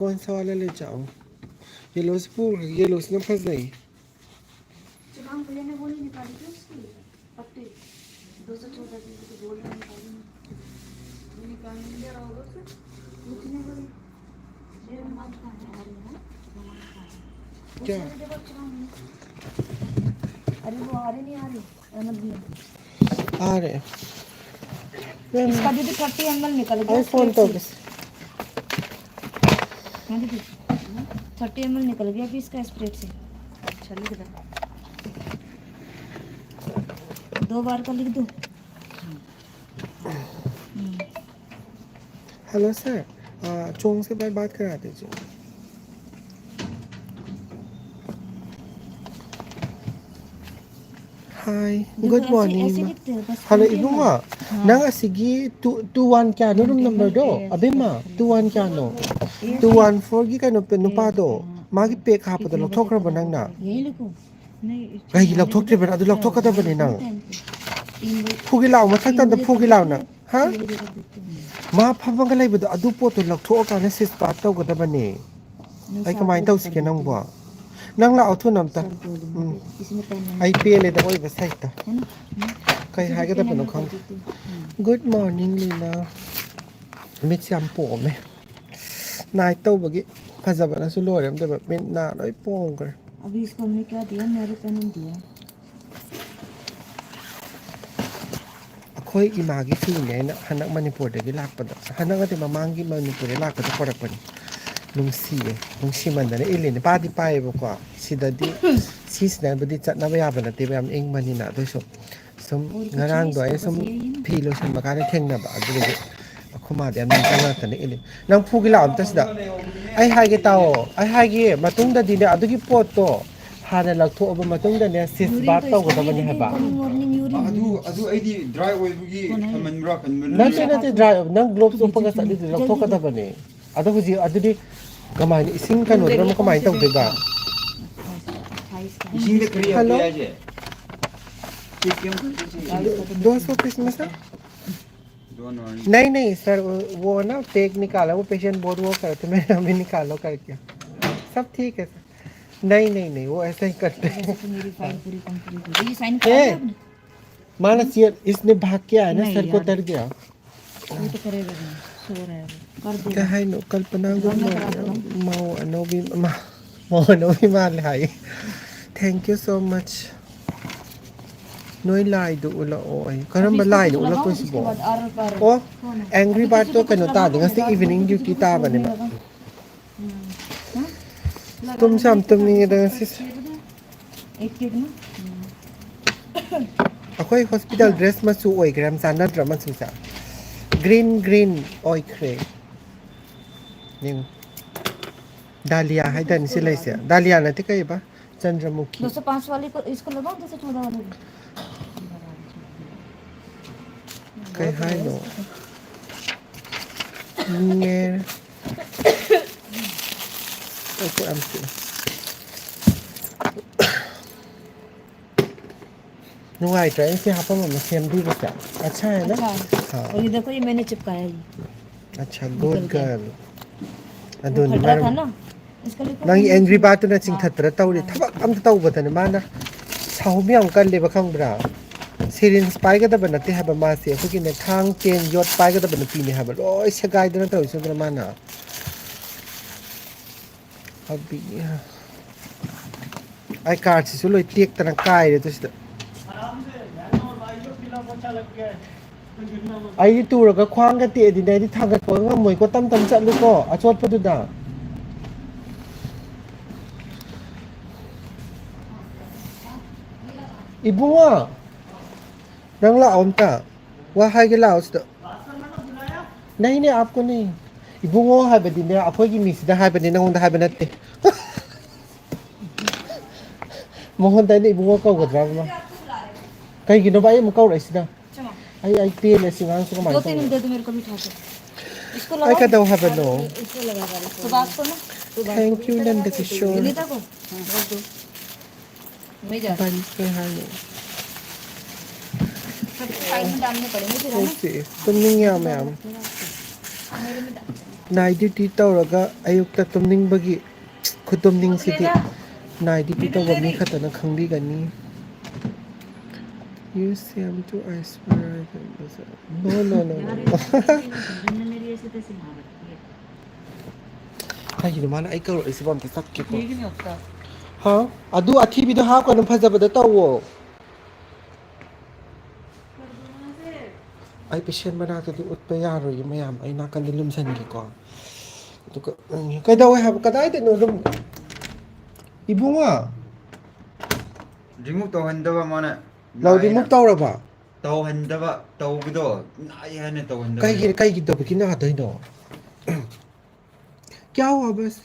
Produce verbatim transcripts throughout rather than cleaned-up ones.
कौन सा वाला ले जाऊँ? येलो से पूरा, येलो से ना फंस गई। जो हम भैया ने वो नहीं निकाली थी उसकी पट्टी, दो सौ चौदह की, तो बोल रहे निकाली नहीं। वो निकाल नहीं दे रहा होगा उसे। वो कितने बोली? ये रुमाल का है, आ रही है ना? रुमाल का है। क्या? उसमें देखो, चुराओ नहीं। अरे, वो आ रही, नहीं आ रही? अहमद भैया। आ रहे हैं। इसका दीदी थर्टी एम एल निकल गया, आई फोन तो स्प्रेड से। हाँ दीदी, थर्टी एम एल निकल गया अभी इसका स्प्रेड से। अच्छा, लिख दो, दो बार का लिख दो। हेलो सर, आ, चोंग से बार बात करा दीजिए। Hi, देखो, good ऐसे, morning, ऐसे ꯃꯥ꯫ लिखते हैं, बस ꯍꯜꯂꯣ, ꯈꯪꯗꯦ ꯏꯕꯨꯡꯉꯣ, ꯃꯥ꯫ ꯅꯪ ꯑꯁꯤꯒꯤ ꯇꯨ, ꯇꯨ ꯋꯥꯟ ꯀꯌꯥꯅꯣ ꯔꯨꯝ ꯅꯝꯕꯔꯗꯣ? ꯑꯕꯦꯝꯃ, ꯇꯨ ꯋꯥꯟ ꯀꯌꯥꯅꯣ? ꯇꯨ ꯋꯥꯟ ꯐꯣꯔꯒꯤ ꯀꯩꯅꯣ, ꯄꯦ-, ꯅꯨꯄꯥꯗꯣ, ꯃꯥꯒꯤ ꯄꯦꯛ ꯍꯥꯞꯄꯗꯣ ꯂꯧꯊꯣꯛꯈ꯭ꯔꯕ ꯅꯪꯅ? ꯀꯩꯒꯤ ꯂꯧꯊꯣꯛꯇ꯭ꯔꯤꯕꯅꯣ? ꯑꯗꯨ ꯂꯧꯊꯣꯛꯀꯗꯕꯅꯦ ꯅꯪ꯫ ꯐꯨꯒꯤ ꯂꯥꯎ, ꯃꯊꯛ ꯇꯝꯗ ꯐꯨꯒꯤ ꯂꯥꯎ ꯅꯪ꯫ ꯍꯥ? ꯃꯥ ꯐꯝꯃꯒ ꯂꯩꯕꯗꯣ, ꯑꯗꯨ ꯄꯣꯠꯇꯣ ꯂꯧꯊꯣꯛꯑꯀꯥꯟꯗ ꯁꯤꯁ ꯄꯥꯠ ꯇꯧꯒꯗꯕꯅꯦ꯫ ꯑꯩ ꯀꯃꯥꯏꯅ ꯇꯧꯁꯤꯒꯦ ꯅꯪꯕꯣ? ꯅꯪ ꯂꯥꯛꯑꯣ ꯊꯨꯅ ꯑꯝꯇ꯫ ꯎꯝ꯫ ꯑꯩ ꯄꯦꯜꯂꯦꯗ ꯑꯣꯏꯕ ꯁꯩꯇ꯫ ꯀꯩ ꯍꯥꯏꯒꯗꯕꯅꯣ ꯈꯪꯗꯦ꯫ Good morning, Leena. ꯃꯤꯠꯁꯦ ꯌꯥꯝ ꯄꯣꯝꯃꯦ꯫ Night ꯇꯧꯕꯒꯤ ꯐꯖꯕꯅꯁꯨ ꯂꯣꯏꯔꯦ ꯑꯝꯇꯕ꯫ ꯃꯤꯠ ꯅꯥ ꯂꯣꯏ ꯄꯣꯝꯈ꯭ꯔꯦ꯫ अभी इसको हमने क्या दिया? मैराथन दिया। ꯑꯩꯈꯣꯏ ꯏꯃꯥꯒꯤ ꯐꯤꯅꯦ, ꯑꯩꯅ ꯍꯟꯗꯛ ꯃꯅꯤꯄꯨꯔꯗꯒꯤ ꯂꯥꯛꯄꯗ, ꯍꯟꯗꯛ ꯅꯠꯇꯦ, ꯃꯃꯥꯡꯒꯤ ꯃꯅꯤꯄꯨꯔꯗ ꯂꯥꯛꯄꯗ ꯄꯣꯔꯛꯄꯅꯤ꯫ ꯅꯨꯡꯁꯤꯌꯦ, ꯅꯨꯡꯁꯤꯃꯟꯗꯅ ꯏꯜꯂꯤꯅꯦ꯫ ꯄꯥꯗꯤ ꯄꯥꯏꯌꯦꯕꯀꯣ, ꯁꯤꯗꯗꯤ ꯁꯤꯁꯤꯅꯕꯨꯗꯤ ꯆꯠꯅꯕ ꯌꯥꯕ ꯅꯠꯇꯦꯕ, ꯌꯥꯝ ꯏꯪꯕꯅꯤꯅ꯫ ꯑꯗꯨꯏꯁꯨ ꯁꯨꯝ ꯉꯔꯥꯡꯗꯣ ꯑꯩ ꯁꯨꯝ ꯐꯤ ꯂꯣꯏꯁꯟꯕ ꯀꯥꯟꯗ ꯊꯦꯡꯅꯕ, ꯑꯗꯨꯗꯒꯤ ꯑꯩꯈꯣꯏ ꯃꯥꯗꯤ ꯌꯥꯝ ꯅꯤꯡꯁꯤꯡꯉꯛꯇꯅ ꯏꯜꯂꯤ꯫ ꯅꯪ ꯐꯨꯒꯤ ꯂꯥꯛꯑꯣ ꯑꯝꯇ ꯁꯤꯗ꯫ ꯑꯩ ꯍꯥꯏꯒꯦ ꯇꯥꯎꯑꯣ, ꯑꯩ ꯍꯥꯏꯒꯦ, ꯃꯇꯨꯡꯗꯗꯤꯅꯦ ꯑꯗꯨꯒꯤ ꯄꯣꯠꯇꯣ ꯍꯥꯟꯅ ꯂꯧꯊꯣꯛꯑꯕ ꯃꯇꯨꯡꯗꯅꯦ ꯁꯤꯁ ꯕꯥꯠ ꯇꯧꯒꯗꯕꯅꯤ ꯍꯥꯏꯕ꯫ ꯑꯗꯨ, ꯑꯗꯨ ꯑꯩꯗꯤ ꯗ꯭ꯔꯥꯏ ꯑꯣꯏꯕꯒꯤ ꯊꯝꯍꯟꯕ꯭ꯔꯥ ꯈꯟꯕꯅꯦ꯫ ꯅꯠꯇꯦ, ꯅꯠꯇꯦ, ꯗ꯭ꯔꯥꯏ ꯑꯣꯏꯕ꯫ ꯅꯪ ꯒ꯭ꯂꯣꯞꯁ ꯎꯞꯄꯒ ꯆꯠꯂꯤꯗꯨ ꯂꯧꯊꯣꯛꯀꯗꯕꯅꯦ꯫ ꯑꯗꯣ ꯍꯧꯖꯤꯛ ꯑꯗꯨꯗꯤ ꯀꯃꯥꯏꯅ, ꯏꯁꯤꯡ ꯀꯩꯅꯣꯗꯨꯅ ꯑꯃꯨꯛ ꯀꯃꯥꯏꯅ ꯇꯧꯗꯣꯏꯕ? ꯏꯁꯤꯡꯗ ꯀꯔꯤ ꯍꯜꯂꯣ? ꯍꯥꯞꯄꯤ ꯍꯥꯏꯁꯦ? ꯗꯣꯁ ꯑꯣꯐꯤꯁ ꯃꯁꯥ? नहीं नहीं सर, वो, वो ना टेक निकाला, वो पेशेंट बहुत वो करते, मैंने अभी निकालो करके। सब ठीक है सर। नहीं नहीं नहीं, वो ऐसा ही करते हैं। जैसे कि मेरी फाइल पूरी कंप्लीट हो गई। ये साइन करा दिया आपने? मानस, ये इसने भाग के आया ना, नहीं सर को यार। डर गया। वो तो करेगा नहीं, सो रहा है वो। कर देगा। कहाँ है नो? कल्पना, गुड मॉर्निंग। माओ अनोबी, मा-, माओ अनोबी माल हाय। Thank you so much. ꯅꯣꯏ ꯂꯥꯏꯗꯣ ꯎꯠꯂꯛꯑꯣ ꯑꯩ꯫ ꯀꯔꯝꯕ ꯑꯕꯤꯁꯀꯨ ꯂꯥꯏꯅꯣ ꯀꯩꯁꯨ ꯎꯠꯂꯛꯇꯣꯏꯁꯤꯕꯣ? ꯂꯥꯛꯑꯣ, ꯏꯁꯀꯦ ꯕꯥꯗ ꯑꯥꯔ ꯑꯥꯔ꯫ ꯑꯣ, ꯑꯦꯡꯒ꯭ꯔꯤ ꯕꯥꯔꯗꯇꯣ ꯀꯩꯅꯣ ꯇꯥꯗꯦ, ꯉꯁꯤ ꯏꯚꯤꯅꯤꯡ ꯗ꯭ꯌꯨꯇꯤ ꯇꯥꯕꯅꯦꯕ꯫ ꯎꯝ꯫ ꯇꯨꯝꯁꯨ ꯌꯥꯝ ꯇꯨꯝꯅꯤꯡꯉꯦꯗ ꯉꯁꯤꯁꯦ꯫ एक एक ना। ꯑꯩꯈꯣꯏ ꯍꯣꯁꯄꯤꯇꯥꯜ ꯗ꯭ꯔꯦꯁ ꯃꯆꯨ ꯑꯣꯏꯈ꯭ꯔꯦ, ꯌꯥꯝ ꯆꯥꯟꯅꯗ꯭ꯔꯥ ꯃꯆꯨꯁꯦ? ꯒ꯭ꯔꯤꯟ, ꯒ꯭ꯔꯤꯟ ꯑꯣꯏꯈ꯭ꯔꯦ꯫ ꯌꯦꯡꯉꯨ꯫ ꯗꯥꯂꯤꯌꯥ ꯍꯥꯏꯗꯥꯏꯅꯦ ꯁꯤ ꯂꯩꯁꯦ? ꯗꯥꯂꯤꯌꯥ ꯅꯠꯇꯦ, ꯀꯩꯕ? ꯆꯟꯗ꯭ꯔꯃꯨꯈꯤ꯫ दो सौ पाँच वाले को, इसको लगाओ, दो सौ चौदह वाले को। ꯀꯩ ꯍꯥꯏꯅꯣ? ꯅꯦ꯫ ꯑꯩꯈꯣꯏ ꯑꯝꯇ꯫ ꯅꯨꯡꯉꯥꯏꯇ꯭ꯔꯥ ꯑꯩꯅ ꯁꯤ ꯍꯥꯞꯐꯝ ꯑꯃ ꯁꯦꯝꯕꯤꯕꯁꯦ? अच्छा है ना? अच्छा है। हाँ। और ये देखो, ये मैंने चिपकाया है। अच्छा, गुड गर्ल। ꯑꯗꯨꯅꯤ ꯃꯔꯝ꯫ ꯅꯪꯒꯤ ꯑꯦꯡꯒ꯭ꯔꯤ ꯕꯥꯔꯠꯇꯨꯅ ꯆꯤꯡꯊꯠꯇꯅ ꯇꯧꯔꯤ꯫ ꯊꯕꯛ ꯑꯝꯇ ꯇꯧꯕꯗꯅꯦ ꯃꯥꯅ ꯁꯥꯎꯕ ꯌꯥꯝ ꯀꯜꯂꯦꯕ, ꯈꯪꯕ꯭ꯔꯥ? ꯁꯤꯔꯤꯟꯁ ꯄꯥꯏꯒꯗꯕ ꯅꯠꯇꯦ ꯍꯥꯏꯕ ꯃꯥꯁꯦ꯫ ꯑꯩꯈꯣꯏꯒꯤꯅꯦ, ꯊꯥꯡ, ꯇꯦꯟ, ꯌꯣꯠ ꯄꯥꯏꯒꯗꯕ ꯅꯨꯄꯤꯅꯦ ꯍꯥꯏꯕ꯫ ꯂꯣꯏ ꯁꯦꯒꯥꯏꯗꯅ ꯇꯧꯔꯤꯁꯤꯡꯗꯨꯅ ꯃꯥꯅ꯫ ꯑꯕꯤ-, ꯑꯩ ꯀꯥꯔꯠꯁꯤꯁꯨ ꯂꯣꯏ ꯇꯦꯛꯇꯅ ꯀꯥꯏꯔꯦ ꯑꯗꯨ ꯁꯤꯗ꯫ ꯑꯩꯗꯤ ꯇꯨꯔꯒ ꯈ꯭ꯋꯥꯡꯒ ꯇꯦꯛꯑꯗꯤꯅꯦ ꯑꯩꯗꯤ ꯊꯥꯡꯒꯠꯄ ꯉꯝꯃꯣꯏꯀꯣ, ꯇꯞ ꯇꯞ ꯆꯠꯂꯨꯀꯣ ꯑꯆꯣꯠꯄꯗꯨꯗ꯫ ꯏꯕꯨꯡꯉꯣ, ꯅꯪ ꯂꯥꯛꯑꯣ ꯑꯝꯇ, ꯋꯥ ꯍꯥꯏꯒꯦ ꯂꯥꯛꯑꯣ ꯁꯤꯗ꯫ ꯅꯍꯤꯅꯦ ꯑꯥꯞꯀꯣ ꯅꯍꯤ꯫ ꯏꯕꯨꯡꯉꯣ ꯍꯥꯏꯕꯗꯤꯅꯦ ꯑꯩꯈꯣꯏꯒꯤ ꯃꯤꯁꯤꯗ ꯍꯥꯏꯕꯅꯦ, ꯅꯪꯉꯣꯟꯗ ꯍꯥꯏꯕ ꯅꯠꯇꯦ꯫ ꯃꯉꯣꯟꯗ ꯑꯩꯅ ꯏꯕꯨꯡꯉꯣ ꯀꯧꯒꯗ꯭ꯔꯕ? ꯀꯩꯒꯤꯅꯣꯕ ꯑꯩ ꯑꯃꯨꯛ ꯀꯧꯔꯛꯏꯁꯤꯅ? ꯑꯩ, ꯑꯩ ꯄꯦꯜꯂꯦ ꯁꯤ ꯑꯉꯥꯡꯁꯦ ꯀꯃꯥꯏꯅ ꯇꯧꯕꯅꯣ? इसको लगाओ। ꯀꯩꯗꯧ ꯍꯥꯏꯕꯅꯣ? सुभाष को ना। Thank you, Nandkishore. विनीता को। हाँ, रख दो। मैं जा रही हूँ। बंद पे हाँ नहीं। ꯀꯣꯛ ꯆꯤꯛꯑꯦ꯫ ꯇꯨꯝꯅꯤꯡꯉꯦ ꯌꯥꯝ ꯌꯥꯝ꯫ ꯅꯥꯏꯠ ꯗ꯭ꯌꯨꯇꯤ ꯇꯧꯔꯒ ꯑꯌꯨꯛꯇ ꯇꯨꯝꯅꯤꯡꯕꯒꯤ ꯈꯨꯇꯨꯝꯅꯤꯡꯁꯤꯗꯤ꯫ ꯅꯥꯏꯠ ꯗ꯭ꯌꯨꯇꯤ ꯇꯧꯕ ꯃꯤ ꯈꯛꯇꯅ ꯈꯪꯕꯤꯒꯅꯤ꯫ You seem to Aishwarya. No, no, no, no, no. ꯀꯩꯒꯤꯅꯣ ꯃꯥꯅ ꯑꯩ ꯀꯧꯔꯛꯏꯁꯤꯕꯣ? ꯑꯝꯇ ꯆꯠꯀꯦꯀꯣ꯫ ꯍꯥ? ꯑꯗꯨ ꯑꯊꯤꯕꯤꯗꯣ ꯍꯥꯞꯀꯅꯨ, ꯐꯖꯕꯗ ꯇꯧꯋꯣ꯫ ꯑꯩ ꯄꯦꯁꯦꯟ ꯃꯅꯥꯛꯇꯗꯤ ꯎꯠꯄ ꯌꯥꯔꯣꯏꯌꯦ ꯃꯌꯥꯝ, ꯑꯩ ꯅꯥꯀꯟꯗ ꯂꯨꯝꯁꯟꯒꯦꯀꯣ꯫ ꯑꯗꯨꯒ, ꯎꯝ, ꯀꯩꯗꯧꯋꯦ ꯍꯥꯏꯕ? ꯀꯗꯥꯏꯗꯅꯣ ꯂꯨꯝ-, ꯏꯕꯨꯡꯉꯣ? ꯔꯤꯃꯨꯚ ꯇꯧꯍꯟꯗꯕ ꯃꯥꯅ꯫ ꯂꯧ ꯅꯥꯏꯅ ꯔꯤꯃꯨꯚ ꯇꯧꯔꯕ? ꯇꯧꯍꯟꯗꯕ, ꯇꯧꯕꯗꯣ ꯅꯥꯏ ꯍꯥꯏꯅ ꯇꯧꯍꯟꯗꯕ꯫ ꯀꯩꯒꯤ, ꯀꯩꯒꯤ ꯇꯧꯕꯒꯤ ꯅꯥꯗꯣꯏꯅꯣ? क्या हुआ बस?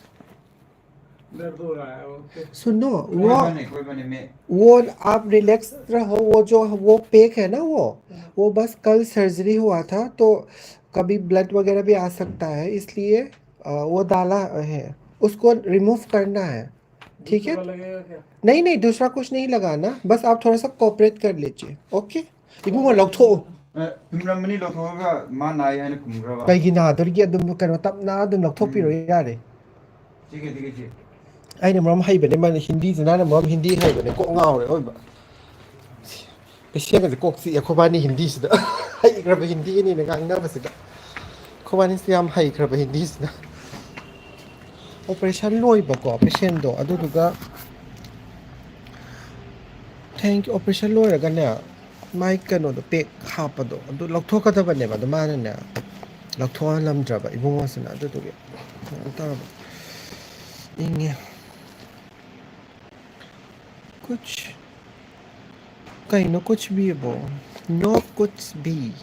दर्द हो रहा है, ओके। सुनो, कोई वो, बात नहीं, कोई बात नहीं, मैं वो आप रिलैक्स रहो, वो जो, वो पैक है ना, वो, वो बस कल सर्जरी हुआ था, तो कभी ब्लड वगैरह भी आ सकता है, इसलिए, अ, वो डाला है, उसको रिमूव करना है, ठीक है? दूसरा लगेगा क्या? नहीं, नहीं, दूसरा कुछ नहीं लगाना, बस आप थोड़ा सा कोऑपरेट कर लीजिए, ओके? ꯏꯕꯨꯡꯉꯣ, ꯂꯧꯊꯣꯛꯑꯣ꯫ ꯑꯦ, ꯇꯨꯝꯔꯝꯃꯅꯤ, ꯂꯧꯊꯣꯛꯑꯒ ꯃꯥ ꯅꯥꯏ ꯍꯥꯏꯅ ꯈꯨꯝꯈ꯭ꯔꯕ? ꯀꯩꯒꯤ ꯅꯥꯗꯣꯔꯤꯒꯦ? ꯑꯗꯨꯝ ꯀꯩꯅꯣ, ꯇꯞꯅ ꯑꯗꯨꯝ ꯂꯧꯊꯣꯛꯄꯤꯔꯣ, ꯎꯝ꯫ ꯌꯥꯔꯦ꯫ ꯁꯤꯒꯦ, ꯁꯤꯒꯦ, ꯁꯤ꯫ ꯑꯩꯅ ꯃꯔꯣꯝ ꯍꯩꯕꯅꯦ, ꯃꯥꯅ ꯍꯤꯟꯗꯤꯁꯦ, ꯅꯪꯅ ꯃꯔꯣꯝ ꯍꯤꯟꯗꯤ ꯍꯩꯕꯅꯦ, ꯀꯣꯛ ꯉꯥꯎꯔꯦ ꯑꯣꯏꯕ꯫ ꯄꯦꯁꯦꯟꯒꯁꯦ ꯀꯣꯛ ꯆꯤꯛꯑꯦ ꯑꯩꯈꯣꯏꯕꯥꯅꯤ ꯍꯤꯟꯗꯤꯁꯤꯗ꯫ ꯍꯩꯈ꯭ꯔꯕ ꯍꯤꯟꯗꯤꯅꯤꯅ ꯉꯥꯡꯅꯕꯁꯤꯗ꯫ ꯑꯩꯈꯣꯏꯕꯥꯅꯤꯁꯦ ꯌꯥꯝ ꯍꯩꯈ꯭ꯔꯕ ꯍꯤꯟꯗꯤꯁꯤꯗ꯫ ꯑꯣꯄꯔꯦꯁꯟ ꯂꯣꯏꯕꯀꯣ ꯄꯦꯁꯦꯟꯗꯣ, ꯑꯗꯨꯗꯨꯒ thank you, ꯑꯣꯄꯔꯦꯁꯟ ꯂꯣꯏꯔꯒꯅꯦ, ꯃꯥꯏ ꯀꯩꯅꯣꯗꯣ, ꯄꯦꯛ ꯍꯥꯞꯄꯗꯣ, ꯑꯗꯨ ꯂꯧꯊꯣꯛꯀꯗꯕꯅꯦꯕ, ꯑꯗꯣ ꯃꯥꯅꯅꯦ, ꯂꯧꯊꯣꯛꯍꯜꯂꯝꯗ꯭ꯔꯕ ꯏꯕꯨꯡꯉꯣꯁꯤꯅ, ꯑꯗꯨꯗꯨꯒꯤ ꯀꯩꯅꯣ ꯇꯧꯔꯕ, ꯏꯪꯉꯦ꯫ ꯀꯨꯆ, ꯀꯩꯅꯣ ꯀꯨꯆ ꯚꯤꯕꯣ? ꯅꯣ ꯀꯨꯆ ꯚꯤ꯫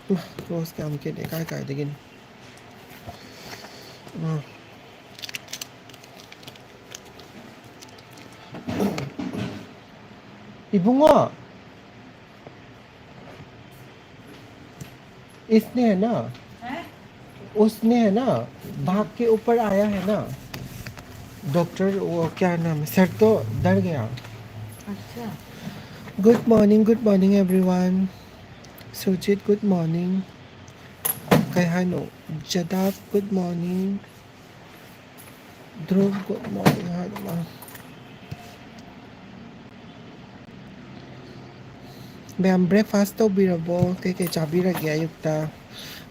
ꯏꯃꯥ, ꯔꯣꯁ ꯀꯌꯥꯝ ꯀꯦꯠꯂꯦ, ꯀꯥꯏ ꯀꯥꯏꯗꯒꯤꯅꯣ? ꯎꯝ꯫ ꯏꯕꯨꯡꯉꯣ, इसने है ना, हैं? उसने है ना, भाग के ऊपर आया है ना, डॉक्टर, वो क्या नाम है, सर तो डर गया। अच्छा। Good morning, good morning everyone. Sujit, good morning. ꯀꯩ ꯍꯥꯏꯅꯣ? ꯖꯗꯥꯕ, good morning. ध्रुव, good morning ꯍꯥꯏꯅ꯫ ꯃꯌꯥꯝ breakfast ꯇꯧꯕꯤꯔꯕꯣ? ꯀꯩꯀꯩ ꯆꯥꯕꯤꯔꯒꯦ ꯑꯌꯨꯛꯇ?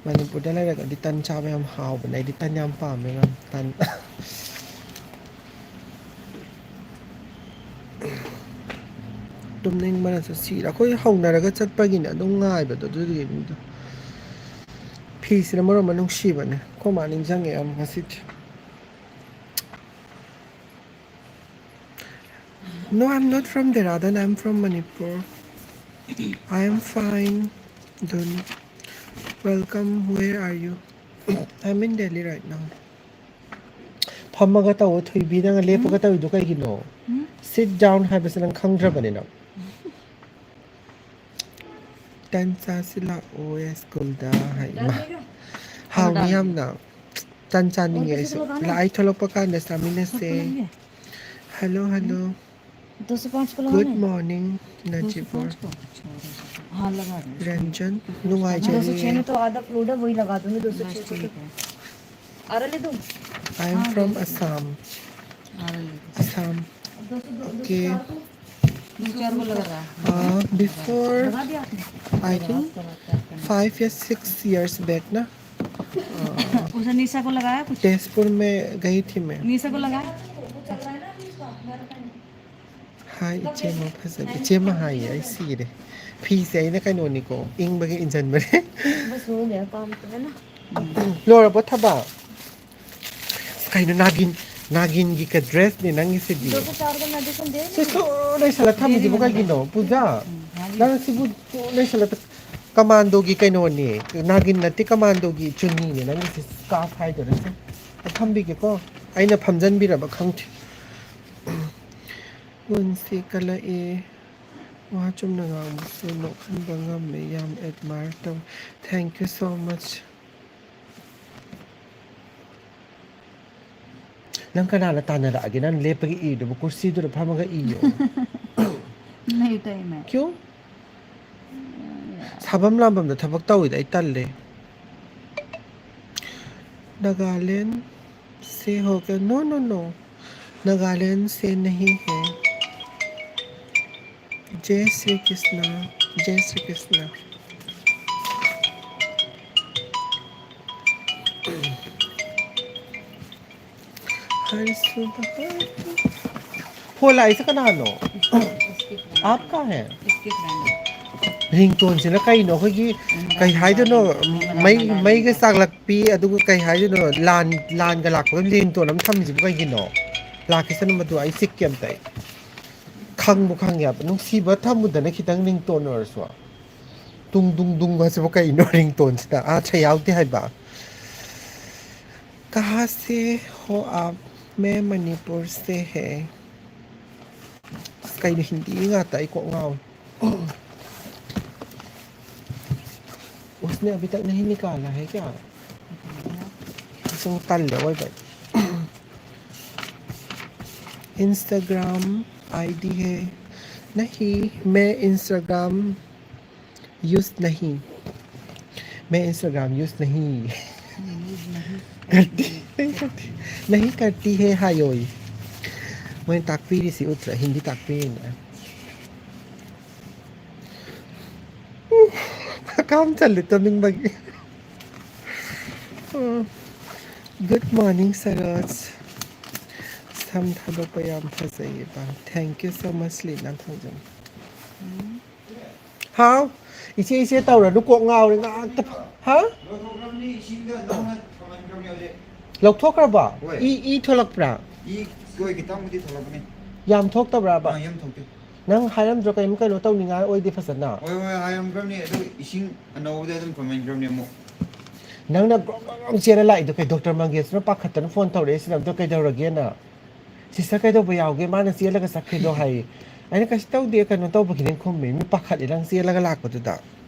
ꯃꯅꯤꯄꯨꯔꯗ ꯂꯩꯔꯒꯗꯤ ꯇꯟ ꯆꯥꯕ ꯌꯥꯝ ꯍꯥꯎꯕꯅꯦ꯫ ꯑꯩꯗꯤ ꯇꯟ ꯌꯥꯝ ꯄꯥꯝꯃꯦ, ꯃꯌꯥꯝ, ꯇꯟ꯫ ꯇꯨꯝꯅꯤꯡꯕꯅꯁꯨ ꯁꯤꯔꯦ꯫ ꯑꯩꯈꯣꯏ ꯍꯧꯅꯔꯒ ꯆꯠꯄꯒꯤꯅꯦ ꯑꯗꯨꯝ ꯉꯥꯏꯕꯗꯣ, ꯑꯗꯨꯗꯨꯒꯤꯅꯤꯗ꯫ ꯐꯤꯁꯤꯅ ꯃꯔꯣꯟ ꯑꯃ ꯅꯨꯡꯁꯤꯕꯅꯦ꯫ ꯑꯩꯈꯣꯏ ꯃꯥ ꯅꯤꯡꯁꯤꯡꯉꯦ ꯌꯥꯝ ꯉꯁꯤꯗꯤ꯫ No, I'm not from Dehradun. I'm from Manipur. I am fine, Dun. Welcome. Where are you? I'm in Delhi right now. ꯐꯝꯃꯒ ꯇꯧꯋꯣ ꯊꯣꯏꯕꯤ, ꯅꯪ ꯂꯦꯞꯄꯒ ꯇꯧꯔꯤꯗꯣ ꯀꯩꯒꯤꯅꯣ? ꯎꯝ? Sit down ꯍꯥꯏꯕꯁꯦ ꯅꯪ ꯈꯪꯗ꯭ꯔꯕꯅꯤꯅ꯫ ꯇꯟ ꯆꯥꯁꯤ ꯂꯥꯛꯑꯣ ꯁ꯭ꯀꯨꯜꯗ ꯍꯥꯏ꯫ ꯏꯃꯥ, ꯍꯥꯎꯅꯤ ꯌꯥꯝꯅ꯫ ꯇꯟ ꯆꯥꯅꯤꯡꯉꯦ ꯑꯩꯁꯨ꯫ ꯂꯥꯛ, ꯑꯩ ꯊꯣꯛꯂꯛꯄ ꯀꯥꯟꯗ ꯆꯥꯃꯤꯟꯅꯁꯦ꯫ Hello, hello. Good morning, ꯅꯖꯤꯕꯨꯔ꯫ Ranjan, ꯅꯨꯡꯉꯥꯏꯖꯔꯤ꯫ दो सौ छह में तो आधा फ्लूइड है, वही लगा दूंगी, दो सौ छह को तो। आरा ले दूं? I am from Assam. आरा ले दूं। Assam. दो सौ दो, दो सौ चार को। दो चार को लगा रहा। Uh, before, I think, five या six years back ना, उसे निशा को लगाया कुछ? तेजपुर में गई थी मैं। निशा को लगाया? हाय, ꯏꯆꯦꯃ ꯐꯖꯕꯤ꯫ ꯏꯆꯦꯃ ꯍꯥꯏꯌꯦ, ꯑꯩ ꯁꯤꯔꯦ꯫ ꯐꯤꯁꯦ ꯑꯩꯅ ꯀꯩꯅꯣꯅꯤꯀꯣ, ꯏꯪꯕꯒꯤ ꯏꯟꯖꯟꯕꯅꯦ꯫ बस हो गया काम तो, है ना? ꯂꯣꯏꯔꯕꯣ ꯊꯕꯛ? ꯀꯩꯅꯣ, ꯅꯥꯒꯤꯟ, ꯅꯥꯒꯤꯟꯒꯤ ꯀ-, dressꯅꯦ ꯅꯪꯒꯤꯁꯤꯗꯤ꯫ दो सौ चार का मेडिसिन दे ꯁꯤ ꯁꯨ ꯂꯩꯁꯜꯂ ꯊꯝꯃꯤꯁꯤꯕꯨ ꯀꯩꯒꯤꯅꯣ, ꯄꯨꯖꯥ? ꯎꯝ, ꯍꯥꯏꯕꯤꯌꯨ꯫ ꯅꯪ ꯁꯤꯕꯨ ꯁꯨ ꯂꯩꯁꯜꯂ ꯊ-, ꯀꯃꯥꯟꯗꯣꯒꯤ ꯀꯩꯅꯣꯅꯦ, ꯅꯥꯒꯤꯟ ꯅꯠꯇꯦ, ꯀꯃꯥꯟꯗꯣꯒꯤ ꯆꯨꯅꯤꯅꯦ ꯅꯪꯒꯤꯁꯦ, scarf ꯍꯥꯏꯗꯣꯏꯔꯥ? ꯁꯦ, ꯑꯩ ꯊꯝꯕꯤꯒꯦꯀꯣ, ꯑꯩꯅ ꯐꯝꯖꯟꯕꯤꯔꯕ ꯈꯪꯗꯦ꯫ ꯒꯨꯟꯁꯦ ꯀꯜꯂꯛꯑꯦ꯫ ꯋꯥ ꯆꯨꯝꯅ ꯉꯥꯡꯕꯁꯨ ꯅꯣꯛꯍꯟꯕ ꯉꯝꯃꯦ꯫ ꯌꯥꯝ admire ꯇꯧ꯫ Thank you so much. ꯅꯪ ꯀꯅꯥꯅ ꯇꯥꯟꯅꯔꯛꯑꯒꯦ? ꯅꯪ ꯂꯦꯞꯄꯒ ꯏꯔꯤꯗꯨꯕꯨ ꯀꯨꯔꯁꯤꯗꯨꯗ ꯐꯝꯃꯒ ꯏꯌꯣ꯫ नहीं तो मैं। क्यों? ꯁꯥꯐꯝ ꯂꯥꯝꯐꯝꯗ ꯊꯕꯛ ꯇꯧꯋꯤꯗ ꯑꯩ ꯇꯜꯂꯦ꯫ नागालैंड से होकर, नो नो नो, नागालैंड से नहीं है। जय श्री कृष्णा, जय श्री कृष्णा। हर सुबह। ꯐꯣꯟ ꯂꯥꯛꯏꯁꯦ ꯀꯅꯥꯅꯣ? इसकी फ्रेंड। आपका है? इसकी फ्रेंड। ꯔꯤꯡꯇꯣꯟꯁꯤꯅ ꯀꯩꯅꯣ? ꯑꯩꯈꯣꯏꯒꯤ ꯀꯩ ꯍꯥꯏꯗꯣꯏꯅꯣ? ꯃꯩ, ꯃꯩꯒ ꯆꯥꯛꯂꯛꯄꯤ, ꯑꯗꯨꯒ ꯀꯩ ꯍꯥꯏꯗꯣꯏꯅꯣ? ꯂꯥꯟ, ꯂꯥꯟꯒ ꯂꯥꯛꯄꯒ ꯔꯤꯡꯇꯣꯟ ꯑꯃ ꯊꯝꯃꯤꯁꯤꯕꯨ ꯀꯩꯒꯤꯅꯣ? ꯂꯥꯛꯈꯤꯁꯅꯨ ꯃꯗꯨ, ꯑꯩ ꯁꯤꯛꯀꯦ ꯑꯝꯇ ꯑꯩ꯫ ꯈꯪꯕꯨ ꯈꯪꯉꯦꯕ, ꯅꯨꯡꯁꯤꯕ ꯊꯝꯃꯨꯗꯅ ꯈꯤꯇꯪ ꯔꯤꯡꯇꯣꯟ ꯑꯣꯏꯔꯁꯨ꯫ ꯇꯨꯡ ꯗꯨꯡ ꯗꯨꯡ ꯍꯥꯏꯁꯤꯕꯨ ꯀꯩꯅꯣ ꯔꯤꯡꯇꯣꯟꯁꯤꯅ? ꯑꯥꯔꯊ ꯌꯥꯎꯗꯦ ꯍꯥꯏꯕ꯫ कहाँ से हो आप? मैं मणिपुर से है। ꯑꯁ, ꯀꯩꯅꯣ ꯍꯤꯟꯗꯤ ꯉꯥꯛꯇ, ꯑꯩ ꯀꯣꯛ ꯉꯥꯎꯋꯦ꯫ उसने अभी तक नहीं निकाला है क्या? ꯁꯨꯝ ꯇꯜꯂꯦ ꯑꯣꯏꯕ꯫ इंस्टाग्राम आईडी है? नहीं, मैं इंस्टाग्राम यूज़ नहीं। मैं इंस्टाग्राम यूज़ नहीं करती। नहीं करती, नहीं करती है, ꯍꯥꯏꯌꯣꯌꯦ꯫ ꯃꯣꯏꯅ ꯇꯥꯛꯄꯤꯔꯤꯁꯤ ꯎꯠꯇ꯭ꯔꯥ? ꯍꯤꯟꯗꯤ ꯇꯥꯛꯄꯤꯔꯤꯅꯦ꯫ ꯍꯀꯥꯝ ꯆꯜꯂꯦ ꯇꯨꯝꯅꯤꯡꯕꯒꯤ꯫ ꯎꯝ꯫ Good morning, Saroj. ꯁꯝ ꯊꯥꯗꯣꯛꯄ ꯌꯥꯝ ꯐꯖꯩꯌꯦꯕ꯫ Thank you so much, Leena ꯊꯣꯡꯖꯝ꯫ ꯍꯥꯎ? ꯏꯆꯦ, ꯏꯆꯦ ꯇꯧꯔꯅꯨ, ꯀꯣꯛ ꯉꯥꯎꯔꯦ ꯉꯥꯛꯇ꯫ ꯍꯥ? ꯂꯧꯊꯣꯛꯈ꯭ꯔꯕꯅꯤ, ꯏꯁꯤꯡꯗ ꯅꯧꯅ ꯊꯝꯍꯟꯈ꯭ꯔꯕꯅꯤ ꯍꯧꯖꯤꯛ꯫ ꯂꯧꯊꯣꯛꯈ꯭ꯔꯕꯣ? ꯍꯣꯏ꯫ E, E ꯊꯣꯛꯂꯛꯄ꯭ꯔꯥ? ꯏ ꯍꯣꯏ, ꯈꯤꯇꯪꯕꯨꯗꯤ ꯊꯣꯛꯂꯛꯄꯅꯤ꯫ ꯌꯥꯝ ꯊꯣꯛꯇꯕ꯭ꯔꯥꯕ? ꯑꯥ, ꯌꯥꯝ ꯊꯣꯛꯇꯦ꯫ ꯅꯪ ꯍꯥꯏꯔꯝꯗ꯭ꯔꯣ ꯀꯩꯝ ꯀꯩꯅꯣ ꯇꯧꯅꯤꯡꯉꯥꯏ ꯑꯣꯏꯗꯦ ꯐꯖꯅ? ꯍꯣꯏ, ꯍꯣꯏ, ꯍꯥꯏꯔꯝꯈ꯭ꯔꯕꯅꯤ꯫ ꯑꯗꯨ ꯏꯁꯤꯡ ꯑꯅꯧꯕꯗ ꯑꯗꯨꯝ ꯊꯝꯍꯟꯈ꯭ꯔꯕꯅꯤ ꯑꯃꯨꯛ꯫ ꯅꯪꯅ ꯒ꯭ꯔꯣꯡ ꯒ꯭ꯔꯣꯡ ꯒ꯭ꯔꯣꯡ ꯆꯦꯜꯂ ꯂꯥꯛꯏꯗꯣ ꯀꯩ? ꯗꯣꯛꯇꯔ ꯃꯪꯒꯦꯁꯅ ꯄꯥꯈꯠꯇꯅ ꯐꯣꯟ ꯇꯧꯔꯛꯑꯦ ꯁꯤꯗ, ꯑꯝꯇ ꯀꯩꯗꯧꯔꯒꯦꯅ? "ꯁꯤꯁꯇꯔ ꯀꯩꯗꯧꯕ ꯌꯥꯎꯒꯦ? ꯃꯥꯅ ꯆꯦꯜꯂꯒ ꯆꯠꯈ꯭ꯔꯤꯗꯣ?" ꯍꯥꯏꯌꯦ꯫ ꯑꯩꯅ, "ꯀꯩꯁꯨ ꯇꯧꯗꯦ, ꯀꯩꯅꯣ ꯇꯧꯕꯒꯤꯅꯦ" ꯈꯨꯝꯃꯦ꯫ ꯃꯤ ꯄꯥꯈꯠꯂꯦ ꯅꯪ ꯆꯦꯜꯂꯒ ꯂꯥꯛꯄꯗꯨꯗ꯫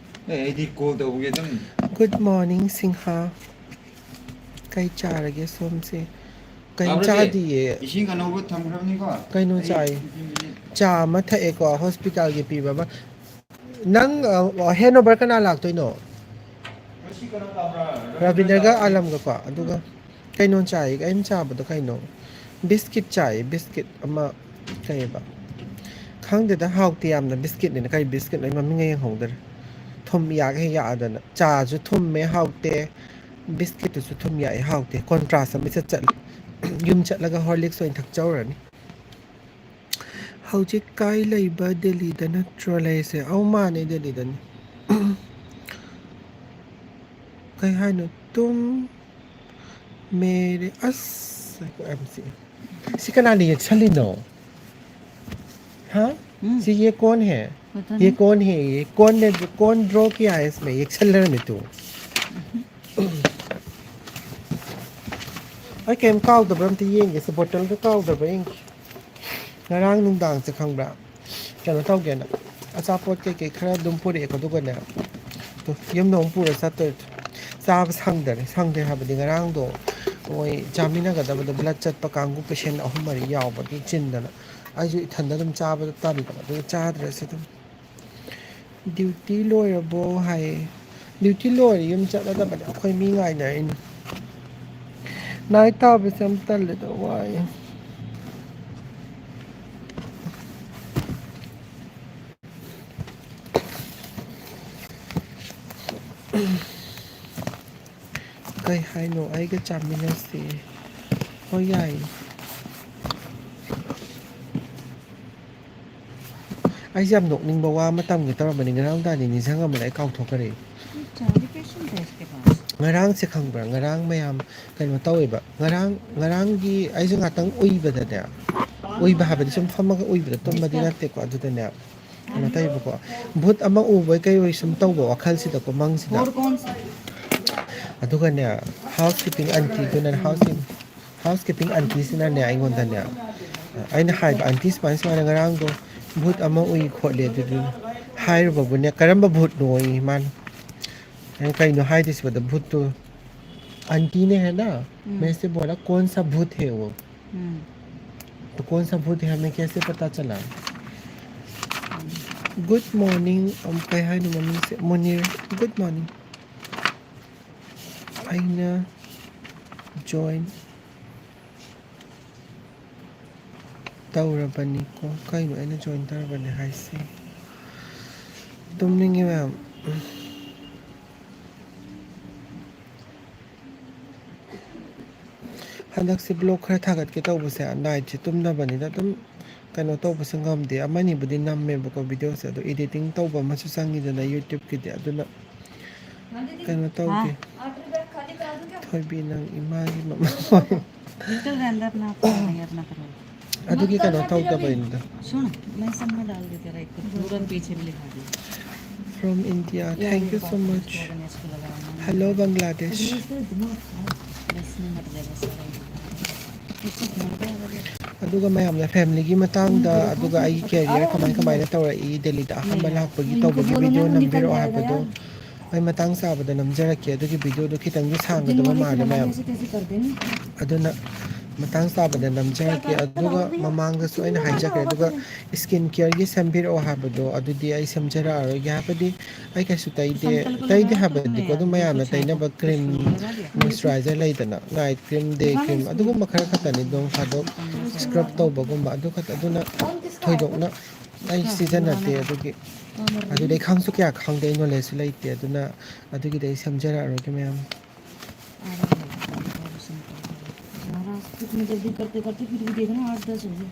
ꯑꯦ, ꯑꯩꯗꯤ ꯀꯣꯜ ꯇꯧꯕꯒꯤ ꯑꯗꯨꯝ꯫ Good morning, ꯁꯤꯡꯍꯥ꯫ ꯀꯩ ꯆꯥꯔꯒꯦ ꯁꯣꯝꯁꯦ? ꯀꯩꯝ ꯆꯥꯗꯤꯌꯦ꯫ ꯏꯁꯤꯡ ꯑꯅꯧꯕ ꯊꯝꯈ꯭ꯔꯕꯅꯤꯀꯣ꯫ ꯀꯩꯅꯣ ꯆꯥꯏ? ꯆꯥ ꯑꯃ ꯊꯛꯑꯦꯀꯣ, ꯍꯣꯁꯄꯤꯇꯥꯜꯒꯤ ꯄꯤꯕ ꯑꯃ꯫ ꯅꯪ, ꯑ, ꯍꯦꯟ ꯑꯣꯚꯔ ꯀꯅꯥ ꯂꯥꯛꯇꯣꯏꯅꯣ? ꯔꯕꯤꯟꯗꯔꯒ ꯑꯥꯂꯝꯒꯀꯣ꯫ ꯑꯗꯨꯒ ꯀꯩꯅꯣ ꯆꯥꯏ, ꯑꯩꯅ ꯆꯥꯕꯗꯣ ꯀꯩꯅꯣ? ꯕꯤꯁꯀꯤꯠ ꯆꯥꯏ, ꯕꯤꯁꯀꯤꯠ ꯑꯃ, ꯀꯩꯕ? ꯈꯪꯗꯦꯗ, ꯍꯥꯎꯇꯦ ꯌꯥꯝꯅ꯫ ꯕꯤꯁꯀꯤꯠꯅꯤꯅ ꯀꯩ ꯕꯤꯁꯀꯤꯠꯅꯣ, ꯑꯩ ꯃꯃꯤꯡꯒ ꯌꯦꯡꯍꯧꯗ꯭ꯔꯦ꯫ ꯊꯨꯝ ꯌꯥꯛ ꯍꯦꯛ ꯌꯥꯛꯑꯗꯅ꯫ ꯆꯥꯁꯨ ꯊꯨꯝꯃꯦ, ꯍꯥꯎꯇꯦ꯫ ꯕꯤꯁꯀꯤꯠꯇꯨꯁꯨ ꯊꯨꯝ ꯌꯥꯛꯑꯦ, ꯍꯥꯎꯇꯦ꯫ ꯀꯣꯟꯇ꯭ꯔꯥꯁ ꯑꯃ ꯏꯆꯠ ꯆꯠꯂꯦ꯫ ꯌꯨꯝ ꯆꯠꯂꯒ ꯍꯣꯔꯂꯤꯛꯁ ꯑꯣꯏꯅ ꯊꯛꯆꯧꯔꯅꯤ꯫ ꯍꯧꯖꯤꯛ ꯀꯥꯏ ꯂꯩꯕ? ꯗꯦꯜꯂꯤꯗ ꯅꯠꯇ꯭ꯔꯣ ꯂꯩꯔꯤꯁꯦ? ꯑꯧ, ꯃꯥꯅꯦ, ꯗꯦꯜꯂꯤꯗꯅꯤ꯫ ꯀꯩ ꯍꯥꯏꯅꯣ? ꯇꯨꯝ ꯃꯦꯔꯦ, ꯑꯁ, ꯉꯥꯏꯈꯣ, ꯌꯥꯝ ꯆꯤꯛꯑꯦ꯫ ꯁꯤ ꯀꯅꯥꯅ ꯌꯦꯛꯁꯜꯂꯤꯅꯣ? ꯍꯥ? ꯎꯝ꯫ ꯁꯤ ꯌꯦ ꯀꯣꯟ ꯍꯦ? ꯃꯊꯟ- ꯌꯦ ꯀꯣꯟ ꯍꯦ? ꯌꯦ ꯀꯣꯟ ꯅꯦ-, ꯀꯣꯟ ꯗ꯭ꯔꯣ ꯀꯤꯌꯥ ꯍꯦ ꯏꯁꯃꯦ? ꯌꯦꯛꯁꯜꯂꯔꯝꯃꯤ ꯇꯨ꯫ ꯑꯩ ꯀꯩꯝ ꯀꯥꯎꯗꯕ꯭ꯔꯥ ꯑꯝꯇ ꯌꯦꯡꯒꯦ꯫ ꯁꯤ ꯕꯣꯇꯜꯒ ꯀꯥꯎꯗꯕ꯭ꯔꯥ ꯌꯦꯡꯒꯦ꯫ ꯉꯔꯥꯡ ꯅꯨꯡꯗꯥꯡꯁꯦ ꯈꯪꯕ꯭ꯔꯥ, ꯀꯩꯅꯣ ꯇꯧꯒꯦꯅ, ꯑꯆꯥꯄꯣꯠ ꯀꯩꯀꯩ ꯈꯔ ꯑꯗꯨꯝ ꯄꯨꯔꯛꯑꯦꯀꯣ, ꯑꯗꯨꯒꯅꯦ, ꯇꯨ, ꯌꯨꯝꯗ ꯑꯃꯨꯛ ꯄꯨꯔ ꯆꯠꯇꯣꯏ꯫ ꯆꯥꯕ ꯁꯪꯗꯔꯦ꯫ ꯁꯪꯗꯦ ꯍꯥꯏꯕꯗꯤ ꯉꯔꯥꯡꯗꯣ ꯃꯣꯏ ꯆꯥꯃꯤꯟꯅꯒꯗꯕꯗꯣ ꯕ꯭ꯂꯗ ꯆꯠꯄ ꯀꯥꯡꯕꯨ ꯄꯦꯁꯦꯟ ꯑꯍꯨꯝ ꯃꯔꯤ ꯌꯥꯎꯕꯒꯤ ꯆꯤꯟꯗꯅ ꯑꯩꯁꯨ ꯏꯊꯟꯗ ꯑꯗꯨꯝ ꯆꯥꯕꯗꯣ ꯇꯟꯕ, ꯑꯗꯨꯒ ꯆꯥꯗ꯭ꯔꯦ ꯁꯤꯗ꯫ ꯗ꯭ꯌꯨꯇꯤ ꯂꯣꯏꯔꯕꯣ ꯍꯥꯏꯌꯦ꯫ ꯗ꯭ꯌꯨꯇꯤ ꯂꯣꯏꯔꯦ, ꯌꯨꯝ ꯆꯠꯂꯗꯕꯅꯦ, ꯑꯩꯈꯣꯏ ꯃꯤ ꯉꯥꯏꯅꯔꯤꯅꯤ꯫ ꯅꯥꯏꯠ ꯇꯥꯕꯁꯦ ꯌꯥꯝ ꯇꯜꯂꯦꯗ, ꯋꯥꯏꯌꯦ꯫ ꯀꯩ ꯍꯥꯏꯅꯣ? ꯑꯩꯒ ꯆꯥꯃꯤꯟꯅꯁꯤ꯫ ꯍꯣꯏ, ꯌꯥꯏꯌꯦ꯫ ꯑꯩꯁꯦ ꯌꯥꯝ ꯅꯣꯛꯅꯤꯡꯕ ꯋꯥ ꯑꯃ ꯇꯝꯒꯦ ꯇꯧꯔꯝꯕꯅꯤ, ꯉꯔꯥꯡ ꯅꯨꯡꯗꯥꯡꯗꯤ ꯅꯤꯡꯁꯤꯡꯉꯝꯕꯅꯦ, ꯑꯩ ꯀꯥꯎꯊꯣꯛꯈ꯭ꯔꯦ꯫ ꯉꯔꯥꯡꯁꯦ ꯈꯪꯕ꯭ꯔꯥ? ꯉꯔꯥꯡ ꯃꯌꯥꯝ ꯀꯩꯅꯣ ꯇꯧꯋꯦꯕ꯫ ꯉꯔꯥꯡ, ꯉꯔꯥꯡꯒꯤ ꯑꯩꯁꯦ ꯉꯥꯛꯇꯪ ꯎꯏꯕꯗꯅꯦ, ꯎꯏꯕ ꯍꯥꯏꯕꯗꯤ ꯁꯨꯝ ꯐꯝꯃꯒ ꯎꯏꯕꯗꯣ, ꯇꯨꯝꯕꯗꯤ ꯅꯠꯇꯦꯀꯣ꯫ ꯑꯗꯨꯗꯅꯦ, ꯀꯩꯅꯣ ꯇꯧꯋꯦꯕꯀꯣ, ꯚꯨꯠ ꯑꯃ ꯎꯕꯣꯏ ꯀꯩ ꯑꯣꯏ ꯁꯨꯝ ꯇꯧꯕ ꯋꯥꯈꯜꯁꯤꯗꯀꯣ, ꯃꯪꯁꯤꯗ꯫ ꯑꯗꯨꯒꯅꯦ, ꯍꯥꯎꯁ ꯀꯤꯄꯤꯡ ꯑꯟꯇꯤꯗꯨꯅ, ꯍꯥꯎꯁ ꯀꯤꯞ-, ꯍꯥꯎꯁ ꯀꯤꯄꯤꯡ ꯑꯟꯇꯤꯁꯤꯅꯅꯦ ꯑꯩꯉꯣꯟꯗꯅꯦ, ꯑꯩꯅ ꯍꯥꯏꯕ, "ꯑꯟꯇꯤ, ꯁꯨꯃꯥꯏꯅ ꯁꯨꯃꯥꯏꯅ ꯉꯔꯥꯡꯗꯣ ꯚꯨꯠ ꯑꯃ ꯎꯏ ꯈꯣꯠꯂꯤ", ꯑꯗꯨꯗꯨ ꯍꯥꯏꯔꯨꯕꯕꯨꯅꯦ, "ꯀꯔꯝꯕ ꯚꯨꯠꯅꯣꯌꯦ?" ꯃꯥꯅ꯫ ꯑꯩꯅ, "ꯀꯩꯅꯣ ꯍꯥꯏꯗꯣꯏꯁꯤꯕꯣ?" ꯑꯗ ꯚꯨꯠꯇꯣ आंटी ने, है ना, हम्म। मेरे से बोला, "कौन सा भूत है वो?" हम्म। तो कौन सा भूत है, हमें कैसे पता चला? गुड मॉर्निंग, ꯀꯩ ꯍꯥꯏꯅꯣ ꯃꯃꯤꯡꯁꯦ? ꯃꯨꯅꯤꯔ, ꯒꯨꯗ ꯃꯣꯔꯅꯤꯡ꯫ ꯑꯩꯅ ꯖꯣꯏꯟ ꯇꯧꯔꯕꯅꯤꯀꯣ꯫ ꯀꯩꯅꯣ ꯑꯩꯅ ꯖꯣꯏꯟ ꯇꯧꯔꯕꯅꯤ ꯍꯥꯏꯁꯦ? ꯇꯨꯝꯅꯤꯡꯉꯦ ꯃꯌꯥꯝ꯫ ꯍꯟꯗꯛꯁꯦ ꯕ꯭ꯂꯣꯒ ꯈꯔ ꯊꯥꯒꯠꯀꯦ ꯇꯧꯕꯁꯦ, ꯅꯥꯏꯠꯁꯦ ꯇꯨꯝꯅꯕꯅꯤꯅ ꯑꯗꯨꯝ ꯀꯩꯅꯣ ꯇꯧꯕꯁꯨ ꯉꯝꯗꯦ꯫ ꯑꯃꯅꯤꯕꯨꯗꯤ ꯅꯝꯃꯦꯕꯀꯣ ꯚꯤꯗꯤꯑꯣꯁꯦ, ꯑꯗꯣ ꯏꯗꯤꯇꯤꯡ ꯇꯧꯕ ꯑꯃꯁꯨ ꯆꯪꯉꯤꯗꯅ ꯌꯨꯇ꯭ꯌꯨꯕꯀꯤꯗꯤ, ꯑꯗꯨꯅ ꯀꯩꯅꯣ ꯇꯧꯗꯦ꯫ ꯊꯣꯏꯕꯤ, ꯅꯪ ꯏꯃꯥꯒꯤ ꯃꯃꯥ ꯑꯣꯏ꯫ चल रहने दे, अपना अपना नहीं, अपना करो। ꯑꯗꯨꯒꯤ ꯀꯩꯅꯣ ꯇꯧꯗꯕꯩꯅꯤꯗ꯫ सुन, मैं सब में डाल देते रहे, तुरंत पीछे भी लिखा दिया। From India, thank you so much. Hello, Bangladesh. ꯑꯗꯨꯒ ꯃꯌꯥꯝꯅ ꯐꯦꯃꯤꯂꯤꯒꯤ ꯃꯇꯥꯡꯗ, ꯑꯗꯨꯒ ꯑꯩꯒꯤ ꯀꯦꯔꯤꯌꯔ ꯀꯃꯥꯏ ꯀꯃꯥꯏꯅ ꯇꯧꯔꯛꯏ, ꯗꯦꯜꯂꯤꯗ ꯑꯍꯥꯟꯕ ꯂꯥꯛꯄꯒꯤ ꯇꯧꯕꯒꯤ ꯚꯤꯗꯤꯑꯣ ꯅꯝꯕꯤꯔꯛꯑꯣ ꯍꯥꯏꯕꯗꯣ, ꯑꯩ ꯃꯇꯥꯡ ꯆꯥꯕꯗ ꯅꯝꯖꯔꯛꯀꯦ꯫ ꯑꯗꯨꯒꯤ ꯚꯤꯗꯤꯑꯣꯗꯣ ꯈꯤꯇꯪꯗꯤ ꯁꯥꯡꯒꯗꯕ ꯃꯥꯜꯂꯦ ꯃꯌꯥꯝ, ꯑꯗꯨꯅ ꯃꯇꯥꯡ ꯆꯥꯕꯗ ꯅꯝꯖꯔꯛꯀꯦ꯫ ꯑꯗꯨꯒ ꯃꯃꯥꯡꯗꯁꯨ ꯑꯩꯅ ꯍꯥꯏꯖꯈ꯭ꯔꯦ, ꯑꯗꯨꯒ ꯁ꯭ꯀꯤꯟ ꯀꯦꯌꯔꯒꯤ ꯁꯦꯝꯕꯤꯔꯛꯑꯣ ꯍꯥꯏꯕꯗꯣ, ꯑꯗꯨꯗꯤ ꯑꯩ ꯁꯦꯝꯖꯔꯛꯑꯔꯣꯏꯒꯦ꯫ ꯍꯥꯏꯕꯗꯤ ꯑꯩ ꯀꯩꯁꯨ ꯇꯩꯗꯦ, ꯇꯩꯗꯦ ꯍꯥꯏꯕꯗꯤꯀꯣ, ꯑꯗꯨꯝ ꯃꯌꯥꯝꯅ ꯇꯩꯅꯕ ꯀ꯭ꯔꯤꯝ, ꯃꯣꯏꯆꯔꯥꯏꯖꯔ ꯂꯩꯗꯅ, ꯅꯥꯏꯠ ꯀ꯭ꯔꯤꯝ, ꯗꯦ ꯀ꯭ꯔꯤꯝ, ꯑꯗꯨꯒꯨꯝꯕ ꯈꯔ ꯈꯛꯇꯅꯤ꯫ ꯅꯣꯡ ꯐꯥꯗꯣꯛ ꯁ꯭ꯀ꯭ꯔꯕ ꯇꯧꯕꯒꯨꯝꯕ ꯑꯗꯨ ꯈꯛꯇ, ꯑꯗꯨꯅ ꯊꯣꯏꯗꯣꯛꯅ ꯑꯩ ꯁꯤꯖꯤꯟꯅꯗꯦ꯫ ꯑꯗꯨꯒꯤ, ꯑꯗꯨꯗꯤ ꯑꯩ ꯈꯪꯁꯨ ꯀꯌꯥ ꯈꯪꯗꯦ, ꯑꯩ ꯅꯣꯂꯦꯖꯁꯨ ꯂꯩꯇꯦ꯫ ꯑꯗꯨꯅ ꯑꯗꯨꯒꯤꯗꯤ ꯑꯩ ꯁꯦꯝꯖꯔꯛꯑꯔꯣꯏꯒꯦ ꯃꯌꯥꯝ꯫ महाराज, इतनी जल्दी करते करते फिर भी देखना, आठ दस हो गए।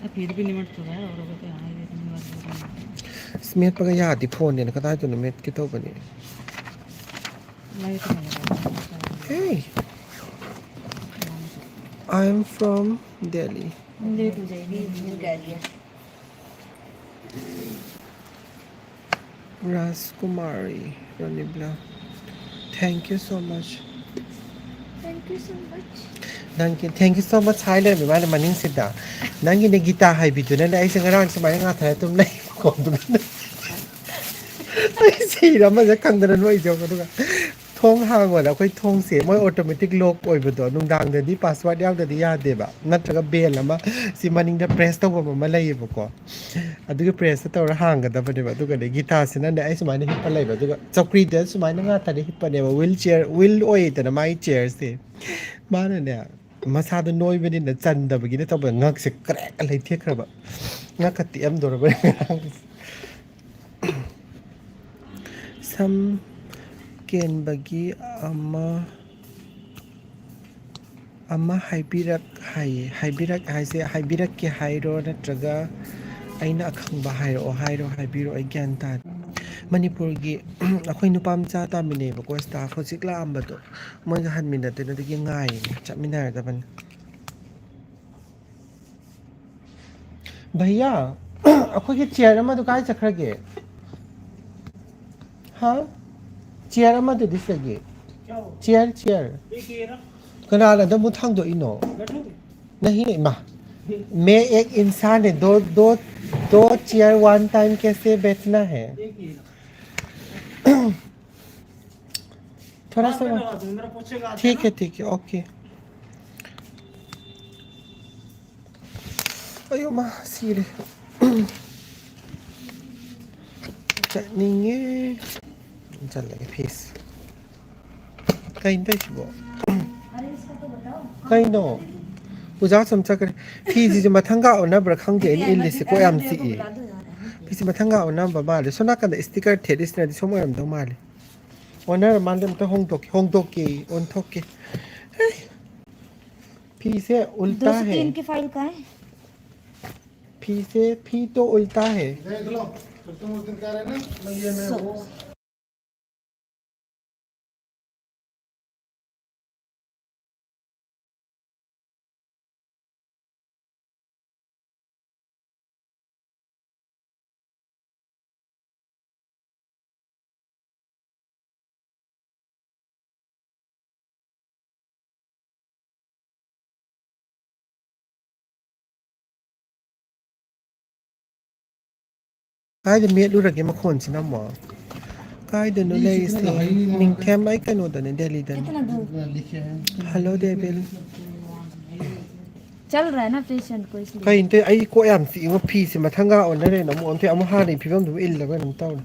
अब फिर भी निमट तो रहा है, और अगर कोई आए, इतनी बार बोल रहे हैं। ꯑꯁ, ꯃꯦꯠꯄꯒ ꯌꯥꯗꯦ ꯐꯣꯟꯅꯦꯅ, ꯀꯗꯥꯏꯗꯅꯣ ꯃꯦꯠꯀꯦ ꯇꯧꯕꯅꯦ꯫ Light में लगा दो। Hey, I am from Delhi. Late हो जाएगी, इतनी गाड़ी है। Rajkumari Ranibla, thank you so much. Thank you so much. ꯅꯪꯒꯤ thank you so much ꯍꯥꯏ ꯂꯩꯔꯝꯃꯤ ꯃꯥꯅ ꯃꯅꯤꯡꯁꯤꯗ꯫ ꯅꯪꯒꯤꯅꯦ ꯒꯤꯇꯥ ꯍꯥꯏꯕꯤꯗꯨꯅꯅꯦ ꯑꯩꯁꯦ ꯉꯔꯥꯡ ꯁꯨꯃꯥꯏꯅ ꯉꯥꯊꯔ ꯑꯗꯨꯝ ꯂꯩꯀꯣ, ꯑꯗꯨꯒꯅꯦ꯫ ꯑꯩ ꯁꯤꯔꯦ, ꯑꯃꯁꯦ ꯈꯪꯗꯅ ꯅꯣꯛꯏꯁꯦ ꯌꯦꯡꯉꯣ꯫ ꯑꯗꯨꯒ ꯊꯣꯡ ꯍꯥꯡꯕꯗ ꯑꯩꯈꯣꯏ ꯊꯣꯡꯁꯦ ꯃꯣꯏ automatic lock ꯑꯣꯏꯕꯗꯣ, ꯅꯨꯡꯗꯥꯡꯗꯗꯤ password ꯌꯥꯎꯗꯗꯤ ꯌꯥꯗꯦꯕ, ꯅꯠꯇ꯭ꯔꯒ bell ꯑꯃ ꯁꯤ ꯃꯅꯤꯡꯗ press ꯇꯧꯐꯝ ꯑꯃ ꯂꯩꯌꯦꯕꯀꯣ꯫ ꯑꯗꯨꯒꯤ press ꯇꯧꯔ ꯍꯥꯡꯒꯗꯕꯅꯦꯕ꯫ ꯑꯗꯨꯒꯅꯦ ꯒꯤꯇꯥꯁꯤꯅꯅꯦ ꯑꯩ ꯁꯨꯃꯥꯏꯅ ꯍꯤꯞꯄ ꯂꯩꯕ, ꯑꯗꯨꯒ ꯆꯧꯀ꯭ꯔꯤꯗ ꯁꯨꯃꯥꯏꯅ ꯉꯥꯛꯇꯅꯦ ꯍꯤꯞꯄꯅꯦꯕ, wheel chair, wheel ꯑꯣꯏꯗꯅ ꯃꯥꯒꯤ chairꯁꯦ꯫ ꯃꯥꯅꯅꯦ ꯃꯁꯥꯗꯣ ꯅꯣꯏꯕꯅꯤꯅ ꯆꯟꯗꯕꯒꯤꯅ ꯇꯧꯕꯗ ꯉꯛꯁꯦ ꯀ꯭ꯔꯦꯛ ꯂꯩꯊꯦꯛꯈ꯭ꯔꯕ꯫ ꯉꯛꯀ ꯇꯦꯛꯑꯝꯗꯣꯔꯕꯅꯦ ꯉꯔꯥꯡꯁꯦ꯫ ꯁꯝ ꯀꯦꯟꯕꯒꯤ ꯑꯃ, ꯑꯃ ꯍꯥꯏꯕꯤꯔꯛ ꯍꯥꯏꯌꯦ꯫ ꯍꯥꯏꯕꯤꯔꯛ ꯍꯥꯏꯁꯦ ꯍꯥꯏꯕꯤꯔꯛꯀꯦ ꯍꯥꯏꯔꯣ, ꯅꯠꯇ꯭ꯔꯒ ꯑꯩꯅ ꯑꯈꯪꯕ ꯍꯥꯏꯔꯛꯑꯣ ꯍꯥꯏꯔꯣ? ꯍꯥꯏꯕꯤꯔꯛꯑꯣ, ꯑꯩ ꯒ꯭ꯌꯥꯟ ꯇꯥꯗꯦ꯫ ꯃꯅꯤꯄꯨꯔꯒꯤ ꯑꯩꯈꯣꯏ ꯅꯨꯄꯥ ꯃꯆꯥ ꯇꯥꯃꯤꯟꯅꯩꯕꯀꯣ, staff ꯍꯧꯖꯤꯛ ꯂꯥꯛꯑꯝꯕꯗꯣ, ꯃꯣꯏꯒ ꯍꯟꯃꯤꯟꯅꯗꯣꯏꯅꯦ, ꯑꯗꯨꯒꯤ ꯉꯥꯏꯔꯤꯅꯦ, ꯆꯠꯃꯤꯟꯅꯔꯗꯕꯅꯤ꯫ ꯚꯩꯌꯥ, ꯑꯩꯈꯣꯏꯒꯤ chair ꯑꯃꯗꯨ ꯀꯥꯏ ꯆꯠꯈ꯭ꯔꯒꯦ? ꯍꯥ? Chair ꯑꯃꯗꯨꯗꯤ ꯁꯤꯗꯒꯤ꯫ Chair, chair. ꯀꯅꯥꯅ ꯑꯗꯨ ꯑꯃꯨꯛ ꯊꯥꯡꯗꯣꯛꯏꯅꯣ? ꯅꯍꯤ ꯏꯃꯥ꯫ मैं एक इंसान है, दो, दो, दो chair one time कैसे बैठना है? थोड़ा सा। ठीक है, ठीक है, OK. ꯑꯌꯣ ꯃꯥ, ꯁꯤꯔꯦ꯫ ꯆꯠꯅꯤꯡꯉꯦ꯫ ꯆꯠꯂꯒꯦ ꯐꯤꯁ꯫ ꯀꯩꯅꯣ ꯇꯧꯏꯁꯤꯕꯣ? ꯀꯩꯅꯣ? ꯄꯨꯖꯥ ꯁꯨꯝ ꯆꯠꯈ꯭ꯔꯦ꯫ ꯐꯤꯁꯤꯁꯨ ꯃꯊꯪꯒ ꯑꯣꯟꯅꯕ꯭ꯔꯥ ꯈꯪꯗꯦ, ꯑꯩꯅ ꯏꯜꯂꯤꯁꯦꯀꯣ ꯌꯥꯝ ꯆꯤꯛꯏ꯫ ꯐꯤꯁꯦ ꯃꯊꯪꯒ ꯑꯣꯟꯅꯕ ꯃꯥꯜꯂꯦ꯫ ꯁꯣꯝ ꯅꯥꯀꯟꯗ sticker ꯊꯦꯠꯂꯤꯁꯤꯅꯗꯤ ꯁꯣꯝ ꯑꯣꯏꯔꯝꯗꯧ ꯃꯥꯜꯂꯦ꯫ ꯑꯣꯟꯅꯔ ꯃꯥꯜꯂꯦ꯫ ꯑꯝꯇ ꯍꯣꯡꯗꯣꯛꯀꯦ, ꯍꯣꯡꯗꯣꯛꯀꯦ, ꯑꯣꯟꯊꯣꯛꯀꯦ꯫ ꯍꯩ꯫ ꯐꯤꯁꯦ ꯎꯜꯇꯥ ꯍꯦ꯫ दो सौ तीन की फाइल कहाँ है? ꯐꯤꯁꯦ, ꯐꯤ ꯇꯣ ꯎꯜꯇꯥ ꯍꯦ꯫ देख लो, तो तुम उस दिन कह रहे ना, मैं ये मैं वो। ꯀꯥꯏꯗ ꯃꯦꯠꯂꯨꯔꯒꯦ ꯃꯈꯣꯟꯁꯤꯅ ꯑꯃꯨꯛ? ꯀꯥꯏꯗꯅꯣ ꯂꯩꯔꯤꯁꯦ? ꯅꯤꯡꯊꯦꯝ, ꯑꯩ ꯀꯩꯅꯣꯗꯅꯦ, ꯗꯦꯜꯂꯤꯗꯅꯦ꯫ Hello, Devil. चल रहा है ना पेशेंट को, इसलिए। ꯀꯩꯅꯣ ꯇꯧ-, ꯑꯩ ꯀꯣꯛ ꯌꯥꯝ ꯆꯤꯛꯏꯉꯣ꯫ ꯐꯤꯁꯦ ꯃꯊꯪꯒ ꯑꯣꯟꯅꯔꯦꯅ ꯑꯃꯨꯛ ꯑꯣꯟꯊꯣꯛꯑꯦ, ꯑꯃꯨꯛ ꯍꯥꯟꯅꯒꯤ ꯐꯤꯕꯝꯗꯨꯕꯨ ꯏꯜꯂꯕ ꯀꯩꯅꯣꯝ ꯇꯧꯔꯦ꯫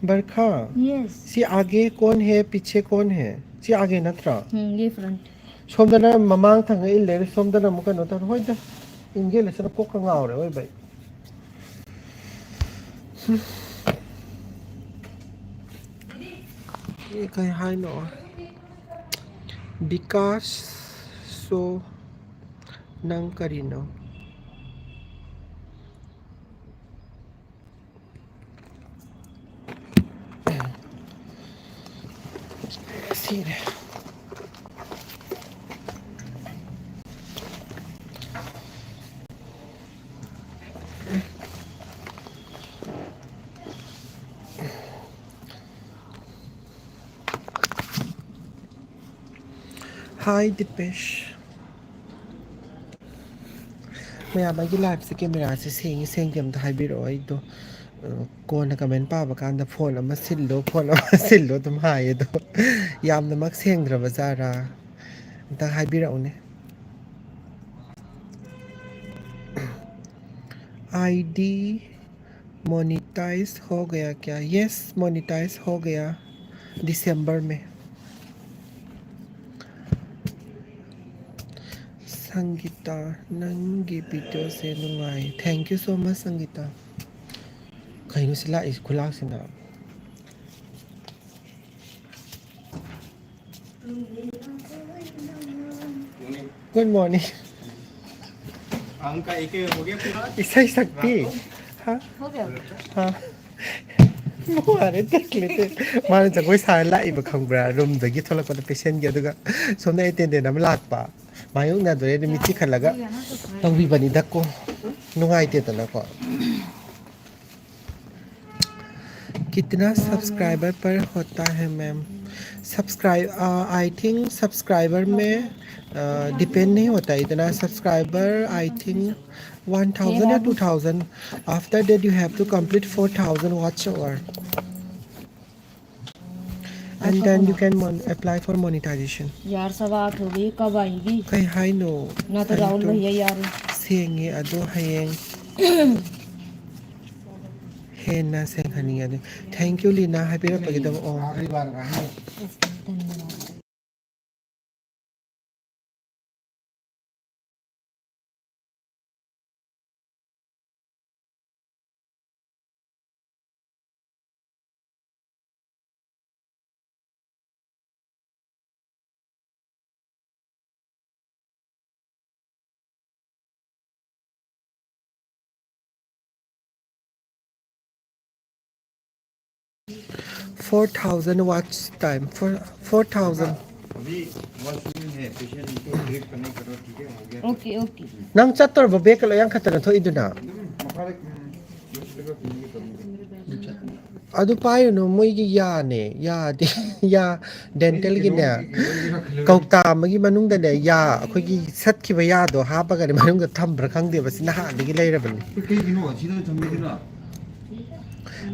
ꯕꯔꯈꯥ, यस। ꯁꯤ आगे कौन है, पीछे कौन है? ꯁꯤ आगे ꯅꯠꯇ꯭ꯔꯥ? हम्म, ये फ्रंट। ꯁꯣꯝꯗꯅ ꯃꯃꯥꯡ ꯊꯪꯅ ꯏꯜ ꯂꯩꯔꯦ, ꯁꯣꯝꯗꯅ ꯑꯃꯨꯛ ꯀꯩꯅꯣ ꯇꯧꯔꯦ꯫ ꯍꯣꯏꯗ, ꯏꯟꯒꯦꯂꯁꯤꯅ ꯀꯣꯛꯀ ꯉꯥꯎꯔꯦ ꯑꯣꯏꯕ ꯑꯩ꯫ ꯑꯦ, ꯀꯩ ꯍꯥꯏꯅꯣ? ꯕꯤꯀꯥꯁ ꯁꯣ ꯅꯪ ꯀꯔꯤꯅꯣ? ꯁꯤꯔꯦ꯫ Hi, ꯗꯤꯄꯦꯁ꯫ ꯃꯌꯥꯝ, ꯑꯩꯒꯤ ꯂꯥꯏꯐꯁꯦ ꯀꯦꯃꯦꯔꯥꯁꯦ ꯁꯦꯡꯉꯤ ꯁꯦꯡꯗꯦ ꯑꯝꯇ ꯍꯥꯏꯕꯤꯔꯛꯑꯣ꯫ ꯑꯩꯗꯣ, ꯑ, ꯀꯣꯟꯅ ꯀꯃꯦꯟ ꯄꯥꯕ ꯀꯥꯟꯗ "ꯐꯣꯟ ꯑꯃ ꯁꯤꯜꯂꯣ, ꯐꯣꯟ ꯑꯃ ꯁꯤꯜꯂꯣ" ꯑꯗꯨꯝ ꯍꯥꯏꯌꯦ꯫ ꯑꯗꯣ ꯌꯥꯝꯅꯃꯛ ꯁꯦꯡꯗ꯭ꯔꯕ ꯖꯥꯠꯔꯥ? ꯑꯝꯇ ꯍꯥꯏꯕꯤꯔꯛꯎꯅꯦ꯫ आईडी मोनेटाइज हो गया क्या? यस, मोनेटाइज हो गया दिसंबर में। संगीता, ꯅꯪꯒꯤ ꯚꯤꯗꯤꯑꯣꯁꯦ ꯅꯨꯡꯉꯥꯏ꯫ Thank you so much, ꯁꯪꯒꯤꯇꯥ꯫ ꯀꯩꯅꯣ ꯁꯤ ꯂꯥꯛꯏꯁꯤ ꯈꯨꯂꯥꯛꯁꯤꯅ? Good morning. आपका एक हो गया पूरा। ꯏꯁꯩ ꯁꯛꯄꯤ꯫ ꯍꯥ? हो गया। ꯍꯥ? ꯃꯥꯔꯦ ꯇꯦꯛꯂꯦ ꯇꯦꯛ꯫ ꯃꯥꯅ ꯖꯒꯣꯏ ꯁꯥꯔ ꯂꯥꯛꯏꯕ ꯈꯪꯕ꯭ꯔꯥ? ꯔꯨꯝꯗꯒꯤ ꯊꯣꯛꯂꯛꯄꯗ ꯄꯦꯁꯦꯟꯒꯤ, ꯑꯗꯨꯒ ꯁꯣꯝꯗ ꯑꯦꯇꯦꯟꯗꯦꯟ ꯑꯃ ꯂꯥꯛꯄ꯫ ꯃꯥꯌꯣꯛꯅꯗꯣꯔꯦ, ꯑꯗꯨ ꯃꯤꯠ ꯆꯤꯛꯈꯠꯂꯒ ꯇꯧꯕꯤꯕꯅꯤꯗꯀꯣ꯫ ꯅꯨꯡꯉꯥꯏꯇꯦꯗꯅꯀꯣ꯫ कितना सब्सक्राइबर पर होता है ma'am? Subscribe, I think subscriber में डिपेंड नहीं होता है इतना। Subscriber I think one thousand या two thousand. After that you have to complete four thousand watch hour. And then you can mon- apply for monetization. यार, सवा आठ हो गई, कब आएगी? ꯀꯩ ꯍꯥꯏꯅꯣ? ना तो राहुल भैया यार। ꯁꯦꯡꯉꯦ ꯑꯗꯣ ꯍꯌꯦꯡ ꯍꯦꯟꯅ ꯁꯦꯡꯍꯟꯅꯤꯡꯉꯦ ꯑꯗꯨ꯫ Thank you, Leena, ꯍꯥꯏꯕꯤꯔꯛꯄꯒꯤꯗꯃꯛ꯫ ꯑꯣ꯫ Four thousand watch time. Four, four thousand. अभी वॉशरूम है, पेशेंट को ब्रेक करने करो, ठीक है, हो गया। OK, OK. ꯅꯪ ꯆꯠꯇꯧꯔꯕ ꯕꯦꯒꯀ ꯂꯣꯏ ꯌꯥꯡꯈꯠꯇꯅ ꯊꯣꯛꯏꯗꯨꯅ? ꯑꯗꯨꯝ ꯃꯈꯥꯗ, ꯎꯝ, ꯂꯣꯏꯁꯤꯜꯂꯒ ꯄꯨꯡꯒꯤ ꯇꯧꯅꯤꯡꯉꯦ꯫ ꯑꯗꯨ ꯄꯥꯏꯔꯨꯅꯨ, ꯃꯣꯏꯒꯤ ꯌꯥꯅꯦ, ꯌꯥꯗꯦ, ꯌꯥ, ꯗꯦꯟꯇꯦꯜꯒꯤꯅꯦ, ꯀꯧꯇꯥ ꯑꯃꯒꯤ ꯃꯅꯨꯡꯗꯅꯦ, ꯌꯥ, ꯑꯩꯈꯣꯏꯒꯤ ꯁꯠꯈꯤꯕ ꯌꯥꯗꯣ ꯍꯥꯞꯄꯒꯅꯦ ꯃꯅꯨꯡꯗ ꯊꯝꯕ꯭ꯔꯥ ꯈꯪꯗꯦꯕ, ꯁꯤ ꯅꯍꯥꯟꯗꯒꯤ ꯂꯩꯔꯕꯅꯤ꯫ ꯀꯩꯒꯤꯅꯣ ꯁꯤꯗ ꯊꯝꯃꯤꯗꯨꯅ?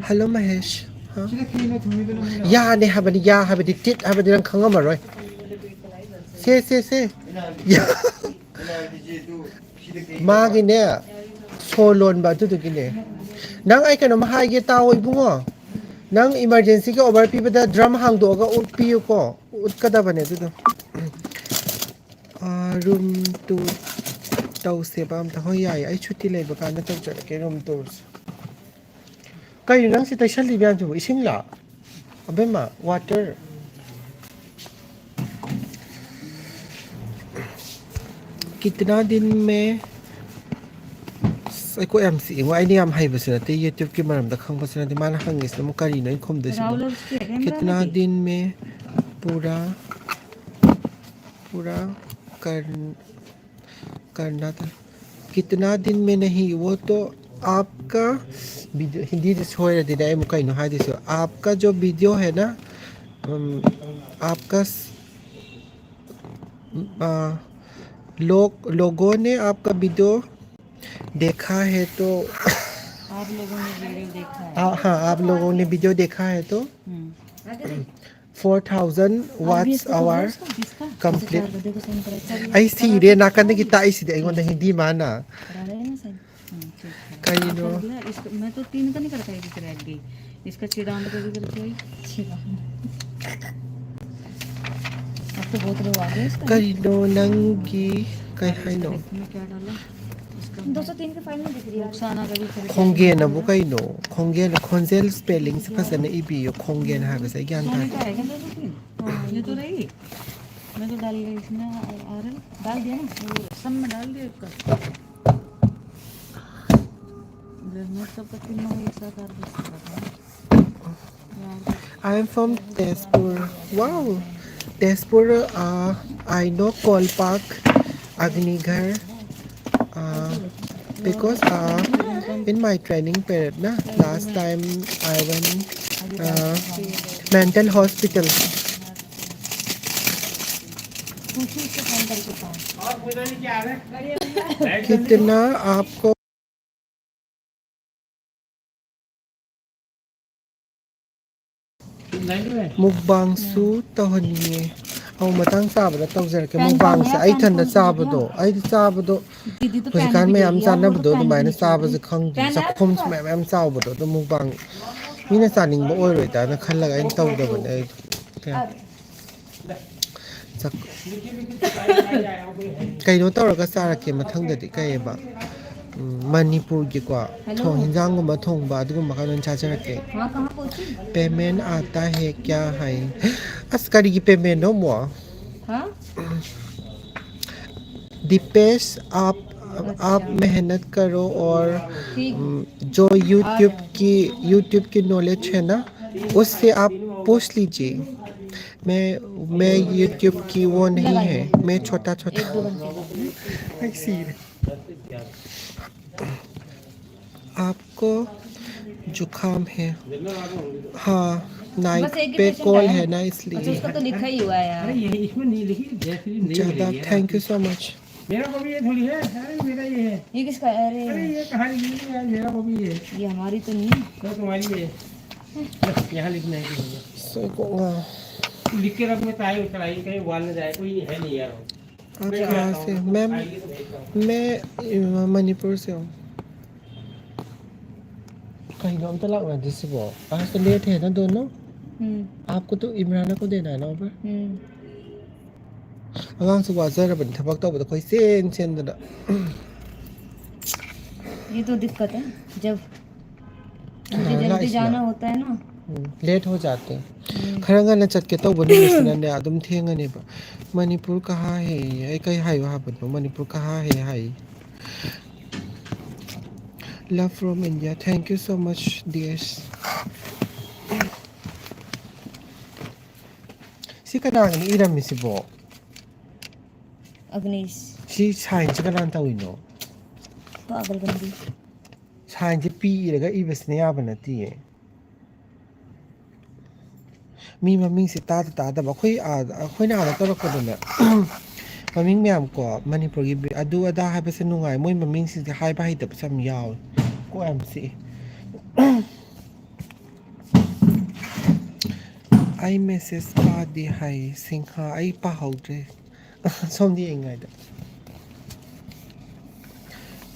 ꯍꯜꯂꯣ, ꯃꯍꯦꯁ꯫ ꯍꯥ? ꯁꯤꯗ ꯀꯩꯅꯣ ꯊꯝꯃꯤꯗꯨꯅ ꯃꯣꯏꯅ? ꯌꯥꯅꯦ ꯍꯥꯏꯕꯅꯤ, ꯌꯥ ꯍꯥꯏꯕꯗꯤ ꯇꯤꯠ ꯍꯥꯏꯕꯗꯤ ꯅꯪ ꯈꯪꯉꯝꯃꯔꯣꯏ꯫ ꯁꯦ, ꯁꯦ, ꯁꯦ꯫ ꯌꯥ꯫ ꯃꯥꯒꯤꯅꯦ, ꯁꯣ ꯂꯣꯟꯕ ꯑꯗꯨꯗꯨꯒꯤꯅꯦ꯫ ꯅꯪ ꯑꯩ ꯀꯩꯅꯣꯝ ꯍꯥꯏꯒꯦ ꯇꯥꯎ ꯏꯕꯨꯡꯉꯣ꯫ ꯅꯪ ꯏꯃꯥꯔꯖꯦꯟꯁꯤꯒꯤ ꯑꯣꯔꯗꯔ ꯄꯤꯕꯗ ꯗ꯭ꯔꯝ ꯍꯥꯡꯗꯣꯛꯑꯒ ꯎꯠꯄꯤꯌꯨꯀꯣ꯫ ꯎꯠꯀꯗꯕꯅꯦ ꯑꯗꯨꯗꯣ꯫ ꯑꯥ, ꯔꯨꯝ ꯇꯨꯔ ꯇꯧꯁꯦꯕ ꯑꯝꯇ꯫ ꯍꯣꯏ, ꯌꯥꯏꯌꯦ, ꯑꯩ ꯁꯨꯇꯤ ꯂꯩꯕ ꯀꯥꯟꯗ ꯇꯧꯖꯔꯛꯀꯦ ꯔꯨꯝ ꯇꯨꯔꯁꯦ꯫ ꯀꯩꯅꯣ ꯅꯪ ꯁꯤ ꯇꯩꯁꯜꯂꯤ ꯃꯌꯥꯝꯁꯤꯕꯨ? ꯏꯁꯤꯡꯂꯥ? ꯑꯕꯦꯝꯃ, ꯋꯥꯇꯔ꯫ ꯀꯤꯇꯅꯥ ꯗꯤꯟ ꯃꯦ? ꯑꯁ, ꯑꯩ ꯀꯣꯛ ꯌꯥꯝ ꯆꯤꯛꯏꯉꯣ꯫ ꯑꯩꯗꯤ ꯌꯥꯝ ꯍꯩꯕꯁꯨ ꯅꯠꯇꯦ, YouTube-ꯀꯤ ꯃꯔꯝꯗ ꯈꯪꯕꯁꯨ ꯅꯠꯇꯦ꯫ ꯃꯥꯅ ꯍꯪꯉꯤꯁꯤꯅ ꯑꯃꯨꯛ ꯀꯔꯤꯅꯣ ꯑꯩꯅ ꯈꯨꯝꯗꯣꯏꯁꯤꯕꯣ? ꯀꯤꯇꯅꯥ ꯗꯤꯟ ꯃꯦ ꯄꯨꯔꯥ, ꯄꯨꯔꯥ ꯀꯔ-, ꯀꯔꯅꯥꯇ-, ꯀꯤꯇꯅꯥ ꯗꯤꯟ ꯃꯦ ꯅꯍꯤ ꯋꯣ ꯇꯣ ꯑꯥꯞꯀ ꯚꯤꯗꯤꯑꯣ, ꯍꯤꯟꯗꯤꯗ ꯁꯣꯏꯔꯗꯤꯅꯦ ꯑꯩ ꯑꯃꯨꯛ ꯀꯩꯅꯣ ꯍꯥꯏꯗꯣꯏꯁꯦ? ꯑꯥꯞꯀ ꯖꯣ ꯚꯤꯗꯤꯑꯣ ꯍꯦ ꯅ, ꯎꯝ, ꯑꯥꯞꯀ ꯁ-, ꯑ, ꯂꯣꯒ-, ꯂꯣꯒꯣ ꯅꯦ ꯑꯥꯞꯀ ꯚꯤꯗꯤꯑꯣ ꯗꯦꯈꯥ ꯍꯦ ꯇꯣ, आप लोगों ने वीडियो देखा है। हाँ, हाँ, आप लोगों ने वीडियो देखा है तो? हम्म। Four thousand watts hour complete. ꯑꯩ ꯁꯤꯔꯦ, ꯅꯥꯀꯟꯗꯒꯤ ꯇꯥꯛꯏꯁꯤꯗꯤ ꯑꯩꯉꯣꯟꯗ ꯍꯤꯟꯗꯤ ꯃꯥꯅ꯫ ꯀꯔꯤꯅꯣ? इसका मैं तो तीन का नहीं कर पाएगी तेरा एक भी। इसका चिरांद का भी करके आई। अब तो बहुत लोग आ गए इस time। ꯀꯔꯤꯅꯣ ꯅꯪꯒꯤ, ꯀꯩ ꯍꯥꯏꯅꯣ? इसमें क्या डाला? इसका दो सौ तीन के फाइल में दिख रही है। रुखसाना का भी करके आई। ꯈꯣꯡꯒꯦꯟ ꯑꯕꯨ ꯀꯩꯅꯣ? ꯈꯣꯡꯒꯦꯟ, ꯈꯣꯟꯖꯦꯜ spellingꯁꯦ ꯐꯖꯅ ꯏꯕꯤꯌꯨ꯫ ꯈꯣꯡꯒꯦꯟ ꯍꯥꯏꯕꯁꯦ ꯑꯩ ꯒ꯭ꯌꯥꯟ ꯇꯥꯗꯦ꯫ सोनी का है क्या दो सौ तीन? हाँ, ये तो रही। मैं तो डाल गई इसमें, आयरन डाल दिया ना, वो सब में डाल दिया इसका। मैं सबका तीन नंबर एक साथ डाल दिया। I am from Tezpur. Wow, Tezpur. Uh, I know Kolpak, Agnighar, uh, because uh, in my training period, na, last time I went uh, mental hospital. कितना आपको ꯃꯨꯛꯕꯥꯡꯁꯨ ꯇꯧꯍꯟꯅꯤꯡꯉꯦ꯫ ꯑꯧ, ꯃꯇꯥꯡ ꯆꯥꯕꯗ ꯇꯧꯖꯔꯛꯀꯦ꯫ ꯃꯨꯛꯕꯥꯡꯁꯦ ꯑꯩ ꯏꯊꯟꯗ ꯆꯥꯕꯗꯣ, ꯑꯩꯗꯤ ꯆꯥꯕꯗꯣ ꯍꯧꯖꯤꯛꯀꯥꯟ ꯃꯌꯥꯝ ꯆꯥꯟꯅꯕꯗꯣ ꯑꯗꯨꯃꯥꯏꯅ ꯆꯥꯕꯁꯦ ꯈꯪꯗꯦ꯫ ꯆꯥꯛꯈꯨꯝꯁꯨ ꯃꯌꯥꯝ ꯃꯌꯥꯝ ꯆꯥꯎꯕꯗꯣ ꯑꯗꯨ ꯃꯨꯛꯕꯥꯡ ꯃꯤꯅ ꯆꯥꯅꯤꯡꯕ ꯑꯣꯏꯔꯣꯏꯗꯅ ꯈꯜꯂꯒ ꯑꯩꯅ ꯇꯧꯗꯕꯅꯦ ꯑꯩꯗꯣ꯫ ꯆꯥꯛ-, ꯀꯩꯅꯣ ꯇꯧꯔꯒ ꯆꯥꯔꯛꯀꯦ ꯃꯊꯪꯗꯗꯤ꯫ ꯀꯩꯑꯕ? ꯎꯝ, ꯃꯅꯤꯄꯨꯔꯒꯤꯀꯣ ꯊꯣꯡ ꯍꯤꯟꯖꯥꯡꯒꯨꯝꯕ ꯊꯣꯡꯕ ꯑꯗꯨꯒꯨꯝꯕ ꯈꯔ ꯑꯣꯏꯅ ꯆꯥꯖꯔꯛꯀꯦ꯫ ꯄꯦꯃꯦꯟ ꯑꯥꯇꯥ ꯍꯦ ꯀ꯭ꯌꯥ ꯍꯥꯏ? ꯑꯁ, ꯀꯔꯤꯒꯤ ꯄꯦꯃꯦꯟꯅꯣ ꯑꯃꯨꯛ? दीपेश, आप आप मेहनत करो और जो YouTube की YouTube की नॉलेज है ना, उससे आप पूछ लीजिए। मैं मैं YouTube की वो नहीं है, मैं छोटा छोटा। I see. आपको जुकाम है? हाँ, नाइट पे कॉल है ना, इसलिए। अच्छा, उसका तो लिखा ही हुआ है यार। अरे, ये इसमें नहीं लिखी, जय श्री नहीं मिलेगी यार। Thank you so much. मेरा कॉपी ये थोड़ी है, अरे, मेरा ये है। ये किसका है? अरे, अरे, ये कहाँ लिखी है यार? मेरा कॉपी ये है। ये हमारी तो नहीं है। तो तुम्हारी ये है। बस, यहाँ लिखना है कि भैया। ꯑꯁ, ꯑꯩ ꯀꯣꯛ ꯉꯥꯎ꯫ लिख के रखना चाहे, चलाइए, कहीं वहाँ न जाए, कोई है नहीं यार। आप मैं कहाँ जाता हूँ, से? मैं, आइए तो भेजता हूँ। मैं, अ, मणिपुर से हूँ। ꯀꯩꯅꯣ ꯑꯝꯇ ꯂꯥꯛꯅꯗꯦ ꯁꯤꯕꯣ? आज तो लेट है ना दोनों? हम्म। आपको तो इमराना को देना है ना ऑर्डर? हम्म। ꯑꯉꯥꯡꯁꯨ ꯋꯥꯖꯔꯕꯅꯤ ꯊꯕꯛ ꯇꯧꯕꯗ ꯑꯩꯈꯣꯏ ꯆꯦꯟ ꯆꯦꯟꯗꯅ꯫ ये तो दिक्कत है, जब मुझे हाँ, जल्दी लाइस जाना ना। होता है ना। ꯎꯝ, लेट हो जाते हैं꯫ ꯎꯝ꯫ ꯈꯔ ꯉꯟꯅ ꯆꯠꯀꯦ ꯇꯧꯕ ꯅꯨꯃꯤꯠꯁꯤꯅꯅꯦ ꯑꯗꯨꯝ ꯊꯦꯡꯉꯅꯦꯕ꯫ ꯃꯅꯤꯄꯨꯔ ꯀꯍꯥ ꯍꯦ? ꯑꯩ ꯀꯩ ꯍꯥꯏꯌꯨ ꯍꯥꯏꯕꯅꯣ? ꯃꯅꯤꯄꯨꯔ ꯀꯍꯥ ꯍꯦ ꯍꯥꯏ꯫ Love from India. Thank you so much, dears. ꯁꯤ ꯀꯅꯥꯒꯤꯅꯣ ꯏꯔꯝꯃꯤꯁꯤꯕꯣ? अग्नेश। ꯁꯤ ꯁꯥꯏꯟꯁꯦ ꯀꯅꯥꯅ ꯇꯧꯔꯤꯅꯣ? पागल बंदी। ꯁꯥꯏꯟꯁꯦ ꯄꯤ ꯏꯔꯒ ꯏꯕꯁꯤꯅ ꯌꯥꯕ ꯅꯠꯇꯤꯌꯦ꯫ ꯃꯤ ꯃꯃꯤꯡꯁꯦ ꯇꯥꯗ ꯇꯥꯗꯕ꯫ ꯑꯩꯈꯣꯏ ꯑꯥ, ꯑꯩꯈꯣꯏꯅ ꯑꯥꯗ ꯇꯧꯔꯛꯄꯗꯅꯦ, ꯃꯃꯤꯡ ꯃꯌꯥꯝ ꯀꯣ, ꯃꯅꯤꯄꯨꯔꯒꯤ ꯕꯤ-, ꯑꯗꯨ ꯑꯗꯥ ꯍꯥꯏꯕꯁꯦ ꯅꯨꯡꯉꯥꯏ, ꯃꯣꯏ ꯃꯃꯤꯡꯁꯤꯡꯁꯦ ꯍꯥꯏꯕ ꯍꯩꯇꯕꯁꯨ ꯌꯥꯝ ꯌꯥꯎꯋꯦ꯫ ꯀꯣꯛ ꯌꯥꯝ ꯆꯤꯛꯏ꯫ ꯑꯩ ꯃꯦꯁꯦꯖ ꯄꯥꯗꯦ ꯍꯥꯏ, ꯁꯤꯡꯍꯥ, ꯑꯩ ꯄꯥꯍꯧꯗ꯭ꯔꯦ꯫ ꯁꯣꯝꯗ ꯌꯦꯡꯉꯤꯉꯩꯗ꯫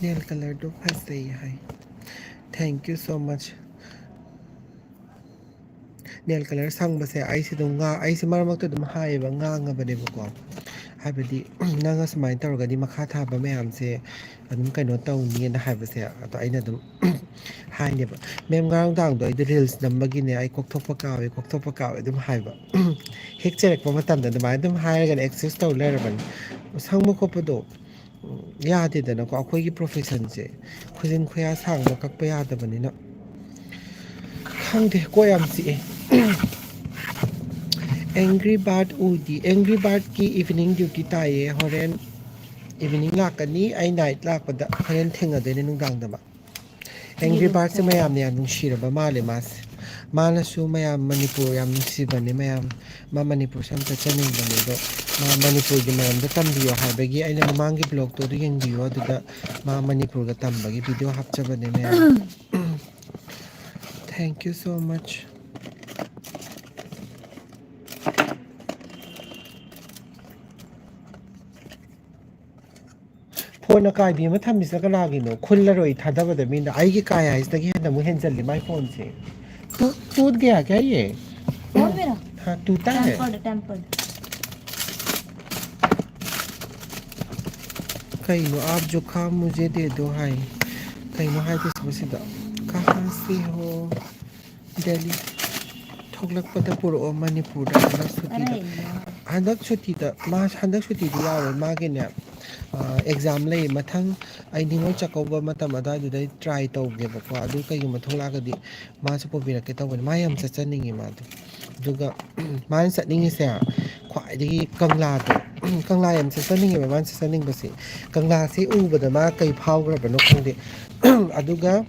ꯅꯦꯜ ꯀꯂꯔꯗꯣ ꯐꯖꯩ ꯍꯥꯏ꯫ Thank you so much꯫ Nail colour ꯁꯪꯕꯁꯦ ꯑꯩꯁꯦ ꯑꯗꯨꯝ ꯉꯥ-, ꯑꯩꯁꯦ ꯃꯔꯛ ꯃꯔꯛꯇ ꯑꯗꯨꯝ ꯍꯥꯏꯌꯦꯕ, ꯉꯥꯡꯉꯕꯅꯦꯕꯀꯣ꯫ ꯍꯥꯏꯕꯗꯤ, "ꯅꯪꯅ ꯁꯨꯃꯥꯏꯅ ꯇꯧꯔꯒꯗꯤ ꯃꯈꯥ ꯊꯥꯕ ꯃꯌꯥꯝꯁꯦ ꯑꯗꯨꯝ ꯀꯩꯅꯣ ꯇꯧꯅꯤꯅ" ꯍꯥꯏꯕꯁꯦ꯫ ꯑꯗꯣ ꯑꯩꯅ ꯑꯗꯨꯝ ꯍꯥꯏꯅꯦꯕ, "ꯃꯦꯝ, ꯉꯔꯥꯡ ꯅꯨꯡꯗꯥꯡꯗꯣ ꯑꯩꯗꯣ ꯔꯤꯜꯁ ꯅꯝꯕꯒꯤꯅꯦ, ꯑꯩ ꯀꯣꯛꯊꯣꯛꯄ ꯀꯥꯎꯋꯦ, ꯀꯣꯛꯊꯣꯛꯄ ꯀꯥꯎꯋꯦ" ꯑꯗꯨꯝ ꯍꯥꯏꯕ꯫ ꯍꯦꯛ ꯆꯩꯔꯛꯄ ꯃꯇꯝꯗ ꯑꯗꯨꯃꯥꯏꯅ ꯑꯗꯨꯝ ꯍꯥꯏꯔꯒꯅꯦ ꯑꯦꯛꯁꯀ꯭ꯌꯨꯁ ꯇꯧ ꯂꯩꯔꯕꯅꯤ꯫ ꯁꯪꯕ ꯈꯣꯠꯄꯗꯣ, ꯎꯝ, ꯌꯥꯗꯦꯗꯅꯀꯣ, ꯑꯩꯈꯣꯏꯒꯤ ꯄ꯭ꯔꯣꯐꯦꯁꯟꯁꯦ ꯈꯨꯖꯤꯟ ꯈꯨꯌꯥ ꯁꯥꯡꯕ ꯀꯛꯄ ꯌꯥꯗꯕꯅꯤꯅ꯫ ꯈꯪꯗꯦ, ꯀꯣꯛ ꯌꯥꯝ ꯆꯤꯛꯑꯦ꯫ ꯑꯦꯡꯒ꯭ꯔꯤ ꯕꯥꯔꯠ ꯎꯗꯤ, ꯑꯦꯡꯒ꯭ꯔꯤ ꯕꯥꯔꯠꯀꯤ ꯏꯚꯤꯅꯤꯡ ꯗ꯭ꯌꯨꯇꯤ ꯇꯥꯏꯌꯦ꯫ ꯍꯣꯔꯦꯟ ꯏꯚꯤꯅꯤꯡ ꯂꯥꯛꯀꯅꯤ, ꯑꯩ ꯅꯥꯏꯠ ꯂꯥꯛꯄꯗ ꯍꯣꯔꯦꯟ ꯊꯦꯡꯅꯗꯣꯏꯅꯦ ꯅꯨꯡꯗꯥꯡꯗ ꯃꯥ꯫ ꯑꯦꯡꯒ꯭ꯔꯤ ꯕꯥꯔꯠꯁꯦ ꯃꯌꯥꯝꯅ ꯌꯥꯝ ꯅꯨꯡꯁꯤꯔꯕ ꯃꯥꯜꯂꯦ ꯃꯥꯁꯦ꯫ ꯃꯥꯅꯁꯨ ꯃꯌꯥꯝ ꯃꯅꯤꯄꯨꯔ ꯌꯥꯝ ꯅꯨꯡꯁꯤꯕꯅꯦ ꯃꯌꯥꯝ꯫ ꯃꯥ ꯃꯅꯤꯄꯨꯔꯁꯦ ꯌꯥꯝ ꯆꯠꯆꯅꯤꯡꯕꯅꯦ, ꯑꯗꯣ ꯃꯥ ꯃꯅꯤꯄꯨꯔꯒꯤ ꯃꯔꯝꯗ ꯇꯝꯕꯤꯌꯣ ꯍꯥꯏꯕꯒꯤ ꯑꯩꯅ ꯃꯃꯥꯡꯒꯤ ꯕ꯭ꯂꯣꯛꯇꯣ ꯑꯗꯨ ꯌꯦꯡꯕꯤꯌꯣ, ꯑꯗꯨꯗ ꯃꯥ ꯃꯅꯤꯄꯨꯔꯒ ꯇꯝꯕꯒꯤ ꯚꯤꯗꯤꯑꯣ ꯍꯥꯞꯆꯕꯅꯦ ꯃꯌꯥꯝ꯫ Thank you so much꯫ Phone ꯑꯀꯥꯏꯕꯤ ꯑꯃ ꯊꯝꯃꯤꯁꯤꯅ ꯀꯅꯥꯒꯤꯅꯣ? ꯈꯨꯜꯂꯔꯣꯏ ꯊꯥꯗꯕꯗ ꯃꯤꯅ꯫ ꯑꯩꯒꯤ ꯀꯥꯏ ꯍꯥꯏꯁꯤꯗꯒꯤ ꯍꯦꯟꯅ ꯑꯃꯨꯛ ꯍꯦꯟꯖꯜꯂꯤ ꯃꯥꯏ ꯐꯣꯟꯁꯦ꯫ ꯇꯨ ꯇꯨꯠ ꯒꯌꯥ ꯀꯌꯥ ꯌꯦ? ꯐꯣꯟ ꯃꯦꯔꯥ? ꯍꯥ, ꯇꯨꯠ ꯇꯥ ꯍꯦ? Temper, temper. ꯀꯩꯅꯣ, "ꯑꯥꯞ ꯖꯨꯈꯥꯝ ꯃꯨꯖꯦ ꯗꯦ ꯗꯣ" ꯍꯥꯏ꯫ ꯀꯩꯅꯣ ꯍꯥꯏꯗꯣꯏꯁꯤꯕꯣ ꯁꯤꯗ? "ꯀꯍꯥ ꯁꯦ ꯍꯣ?" ꯗꯦꯜꯂꯤ꯫ ꯊꯣꯛꯂꯛꯄꯗ ꯄꯨꯔꯛꯑꯣ ꯃꯅꯤꯄꯨꯔꯗ ꯍꯟꯗꯛ ꯁꯨꯇꯤꯗ꯫ ꯑꯔꯦ ꯌꯥꯔ꯫ ꯍꯟꯗꯛ ꯁꯨꯇꯤꯗ, ꯃꯥ ꯍꯟꯗꯛ ꯁꯨꯇꯤꯗꯤ ꯌꯥꯎꯔꯣꯏ꯫ ꯃꯥꯒꯤꯅꯦ, ꯑ, ꯑꯦꯛꯖꯥꯝ ꯂꯩ꯫ ꯃꯊꯪ ꯑꯩ ꯅꯤꯉꯣꯜ ꯆꯥꯛꯀꯧꯕ ꯃꯇꯝ ꯑꯗꯨꯋꯥꯏꯗꯨꯗ ꯑꯩ ꯇ꯭ꯔꯥꯏ ꯇꯧꯒꯦꯕꯀꯣ꯫ ꯑꯗꯨ ꯀꯩꯒꯨꯝꯕ ꯊꯣꯛꯂꯛꯑꯒꯗꯤ ꯃꯥꯁꯨ ꯄꯨꯕꯤꯔꯛꯀꯦ ꯇꯧꯕꯅꯤ꯫ ꯃꯥ ꯌꯥꯝ ꯆꯠꯆꯅꯤꯡꯉꯤ ꯃꯥꯗꯣ꯫ ꯑꯗꯨꯒ ꯃꯥꯅ ꯆꯠꯅꯤꯡꯉꯤꯁꯦ ꯈ꯭ꯋꯥꯏꯗꯒꯤ ꯀꯪꯂꯥꯗꯣ꯫ ꯀꯪꯂꯥ ꯌꯥꯝ ꯆꯠꯆꯅꯤꯡꯉꯦꯕ ꯃꯥꯅ ꯆꯠꯆꯅꯤꯡꯕꯁꯦ꯫ ꯀꯪꯂꯥꯁꯦ ꯎꯕꯗ ꯃꯥ ꯀꯩ ꯐꯥꯎꯈ꯭ꯔꯕꯅꯣ ꯈꯪꯗꯦ꯫ ꯑꯗꯨꯒ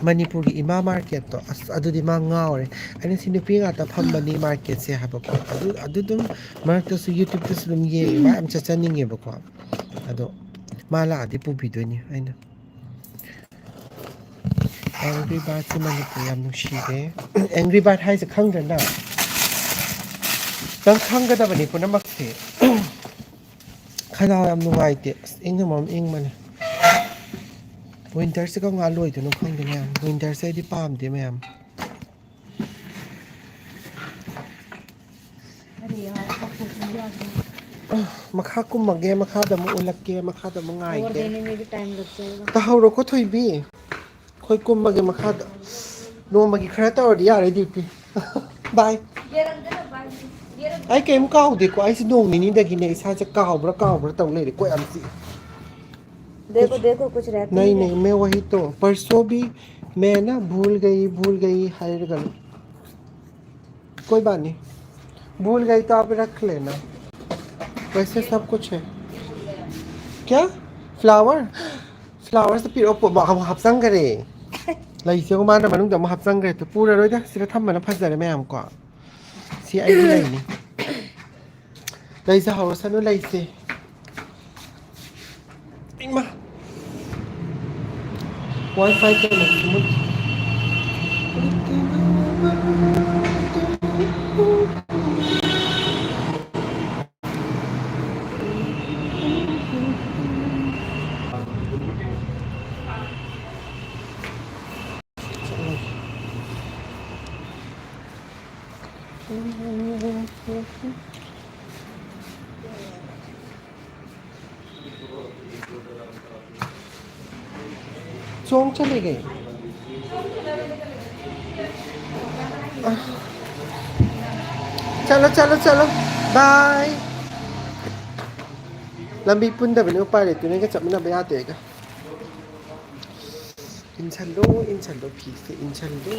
ꯃꯅꯤꯄꯨꯔꯒꯤ ꯏꯃꯥ ꯃꯥꯔꯀꯦꯠꯇꯣ, ꯑꯁ, ꯑꯗꯨꯗꯤ ꯃꯥ ꯉꯥꯎꯔꯦ꯫ ꯑꯩꯅ, "ꯁꯤ ꯅꯨꯄꯤ ꯉꯥꯛꯇ ꯐꯝꯕꯅꯤ ꯃꯥꯔꯀꯦꯠꯁꯦ" ꯍꯥꯏꯕꯀꯣ꯫ ꯑꯗꯨ, ꯑꯗꯨ ꯑꯗꯨꯝ ꯃꯔꯛꯇꯁꯨ YouTube-ꯇꯁꯨ ꯑꯗꯨꯝ ꯌꯦꯡꯉꯦ꯫ ꯃꯥ ꯌꯥꯝ ꯆꯠꯆꯅꯤꯡꯉꯦꯕꯀꯣ꯫ ꯑꯗꯣ ꯃꯥ ꯂꯥꯛꯑꯗꯤ ꯄꯨꯕꯤꯗꯣꯏꯅꯤ ꯑꯩꯅ꯫ ꯑꯦꯡꯒ꯭ꯔꯤ ꯕꯥꯔꯠꯁꯦ ꯃꯅꯤꯄꯨꯔ ꯌꯥꯝ ꯅꯨꯡꯁꯤꯔꯦ꯫ ꯑꯦꯡꯒ꯭ꯔꯤ ꯕꯥꯔꯠ ꯍꯥꯏꯁꯦ ꯈꯪꯗ꯭ꯔ ꯅꯪ? ꯅꯪ ꯈꯪꯒꯗꯕꯅꯤ ꯄꯨꯝꯅꯃꯛꯁꯦ꯫ ꯈꯅꯥꯎ ꯌꯥꯝ ꯅꯨꯡꯉꯥꯏꯇꯦ꯫ ꯑꯁ, ꯏꯪꯅ ꯃꯔꯣꯝ ꯏꯪꯕꯅꯦ꯫ ꯋꯤꯟꯇꯔꯁꯦ ꯀꯔꯝ ꯀꯥꯟ ꯂꯣꯏꯗꯣꯏꯅꯣ ꯈꯪꯗꯦ ꯃꯌꯥꯝ꯫ ꯋꯤꯟꯇꯔꯁꯦ ꯑꯩꯗꯤ ꯄꯥꯝꯗꯦ ꯃꯌꯥꯝ꯫ ꯑ, ꯃꯈꯥ ꯀꯨꯝꯃꯒꯦ, ꯃꯈꯥꯗ ꯑꯃꯨꯛ ꯎꯠꯂꯛꯀꯦ, ꯃꯈꯥꯗ ꯑꯃꯨꯛ ꯉꯥꯏꯒꯦ꯫ ꯇꯥꯍꯧꯔꯣꯀꯣ ꯊꯣꯏꯕꯤ꯫ ꯑꯩꯈꯣꯏ ꯀꯨꯝꯃꯒꯦ ꯃꯈꯥꯗ꯫ ꯅꯣꯡꯃꯒꯤ ꯈꯔ ꯇꯧꯔꯗꯤ ꯌꯥꯔꯦ ꯗ꯭ꯌꯨꯇꯤ꯫ ꯕꯥꯏ꯫ ꯑꯩ ꯀꯩꯝ ꯀꯥꯎꯗꯦꯀꯣ, ꯑꯩꯁꯦ ꯅꯣꯡ ꯅꯤꯅꯤꯗꯒꯤꯅꯦ ꯏꯁꯥꯁꯦ ꯀꯥꯎꯕ꯭ꯔꯥ ꯀꯥꯎꯕ꯭ꯔꯥ ꯇꯧ ꯂꯩꯔꯦ, ꯀꯣꯛ ꯌꯥꯝ ꯆꯤꯛꯑꯦ꯫ देखो, देखो, कुछ रहता नहीं, नहीं, मैं वही तो, परसों भी मैं ना भूल गई, भूल गई ꯍꯥꯏꯔꯒ कोई बात नहीं, भूल गई तो आप रख लेना, वैसे सब कुछ है। क्या? फ्लावर? ꯐ꯭ꯂꯥꯋꯔꯁꯇ ꯄꯤꯔꯛꯑꯣ, ꯄꯣ-, ꯑꯃꯨꯛ ꯍꯥꯞꯆꯟꯈꯔꯦ꯫ ꯂꯩꯁꯦ ꯃꯥꯅ ꯃꯅꯨꯡꯗ ꯑꯃꯨꯛ ꯍꯥꯞꯆꯟꯈ꯭ꯔꯦ꯫ ꯇꯨ ꯄꯨꯔꯔꯣꯏꯗ, ꯁꯤꯗ ꯊꯝꯕꯅ ꯐꯖꯔꯦ ꯃꯌꯥꯝ ꯀꯣ꯫ ꯁꯤ ꯑꯩꯒꯤ ꯂꯩꯅꯤ꯫ ꯂꯩꯖꯍꯧꯔꯁꯅꯨ ꯂꯩꯁꯦ꯫ ꯏꯃꯥ꯫ Wi-Fi ꯀꯩꯅꯣ? ꯁꯤꯃ-, ꯆꯣꯡ ꯆꯠꯂꯤꯒꯩ꯫ ꯑ꯫ ꯆꯠꯂꯣ, ꯆꯠꯂꯣ, ꯆꯠꯂꯣ꯫ Bye꯫ ꯂꯝꯕꯤ ꯄꯨꯟꯗꯕꯅꯤ, ꯎꯄꯥꯏ ꯂꯩꯇꯦ꯫ ꯅꯪꯒ ꯆꯠꯃꯤꯟꯅꯕ ꯌꯥꯗꯦ ꯑꯩꯒ꯫ ꯏꯟꯁꯜꯂꯣ, ꯏꯟꯁꯜꯂꯣ, ꯐꯤꯁꯦ ꯏꯟꯁꯜꯂꯣ꯫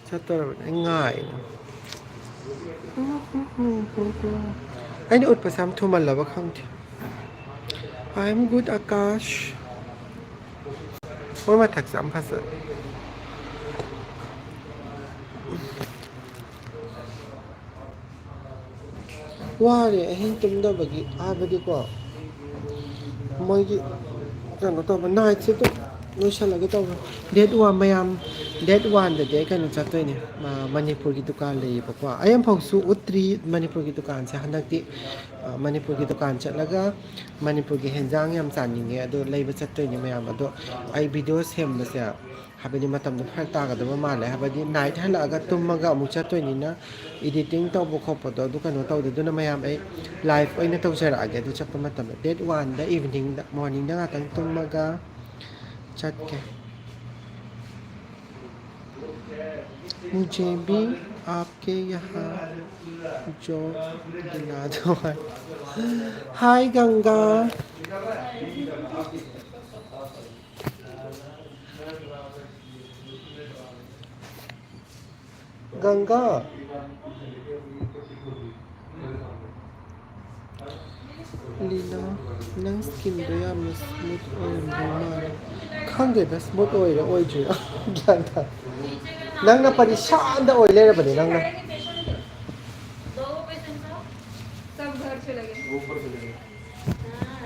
ꯆꯠꯇꯣꯔꯕꯅꯤ, ꯑꯩ ꯉꯥꯏꯔꯤꯅꯦ꯫ ꯑꯩꯅ ꯎꯠꯄꯁꯦ ꯌꯥꯝ ꯊꯨꯃꯜꯂꯕ ꯈꯪꯗꯦ꯫ I am good, Akash. ꯃꯣꯏ ꯃꯊꯛꯁꯦ ꯌꯥꯝ ꯐꯖꯩ꯫ ꯋꯥꯔꯦ ꯑꯍꯤꯡ ꯇꯨꯝꯗꯕꯒꯤ, ꯍꯥꯏꯕꯗꯤꯀꯣ, ꯃꯣꯏꯒꯤ ꯀꯩꯅꯣ ꯇꯧꯕ, ꯅꯥꯏꯠꯁꯦ ꯑꯗꯨꯝ ꯂꯣꯏꯁꯜꯂꯒꯦ ꯇꯧꯕ꯫ Date one ꯃꯌꯥꯝ, date oneꯗꯗꯤ ꯑꯩ ꯀꯩꯅꯣ ꯆꯠꯇꯣꯏꯅꯦ, ꯃ-, ꯃꯅꯤꯄꯨꯔꯒꯤ ꯗꯨꯀꯥꯟ ꯂꯩꯌꯦꯕꯀꯣ꯫ ꯑꯩ ꯑꯃꯐꯥꯎꯁꯨ ꯎꯠꯇ꯭ꯔꯤ ꯃꯅꯤꯄꯨꯔꯒꯤ ꯗꯨꯀꯥꯟꯁꯦ ꯍꯟꯗꯛꯇꯤ꯫ ꯑ, ꯃꯅꯤꯄꯨꯔꯒꯤ ꯗꯨꯀꯥꯟ ꯆꯠꯂꯒ ꯃꯅꯤꯄꯨꯔꯒꯤ ꯍꯦꯟꯖꯥꯡ ꯌꯥꯝ ꯆꯥꯅꯤꯡꯉꯦ, ꯑꯗꯣ ꯂꯩꯕ ꯆꯠꯇꯣꯏꯅꯦ ꯃꯌꯥꯝ꯫ ꯑꯗꯣ ꯑꯩ video ꯁꯦꯝꯕꯁꯦ ꯍꯥꯏꯕꯗꯤ ꯃꯇꯝꯗꯣ ꯐꯔꯛ ꯇꯥꯒꯗꯕ ꯃꯥꯜꯂꯦ꯫ ꯍꯥꯏꯕꯗꯤ night ꯍꯜꯂꯛꯑꯒ ꯇꯨꯝꯃꯒ ꯑꯃꯨꯛ ꯆꯠꯇꯣꯏꯅꯤꯅ editing ꯇꯧꯕ ꯈꯣꯠꯄꯗꯣ ꯑꯗꯨ ꯀꯩꯅꯣ ꯇꯧꯗꯦ꯫ ꯑꯗꯨꯅ ꯃꯌꯥꯝ ꯑꯩ live ꯑꯣꯏꯅ ꯇꯧꯖꯔꯛꯑꯒꯦ꯫ ꯑꯗꯨ ꯆꯠꯄ ꯃꯇꯝꯗ date oneꯗ eveningꯗ, morningꯗ ꯉꯥꯛꯇꯪ ꯇꯨꯝꯃꯒ ꯆꯠꯀꯦ꯫ मुझे भी आपके यहाँ job दिला दो। Hi गंगा। ꯒꯪꯒꯥ꯫ ꯂꯤꯂꯥ, ꯅꯪ skinꯗꯣ ꯌꯥꯝꯅ smooth ꯑꯣꯏꯔꯝꯗꯧ ꯃꯥꯜꯂꯦ꯫ ꯈꯪꯗꯦꯗ, smooth ꯑꯣꯏꯔꯤꯔꯥ ꯑꯣꯏꯗ꯭ꯔꯤꯔꯥ꯫ ꯒ꯭ꯌꯥꯟ ꯇꯥꯗꯦ꯫ ꯅꯪꯅ ꯄꯔꯤꯁꯥꯟꯗ ꯑꯣꯏ ꯂꯩꯔꯕꯅꯦ ꯅꯪꯅ꯫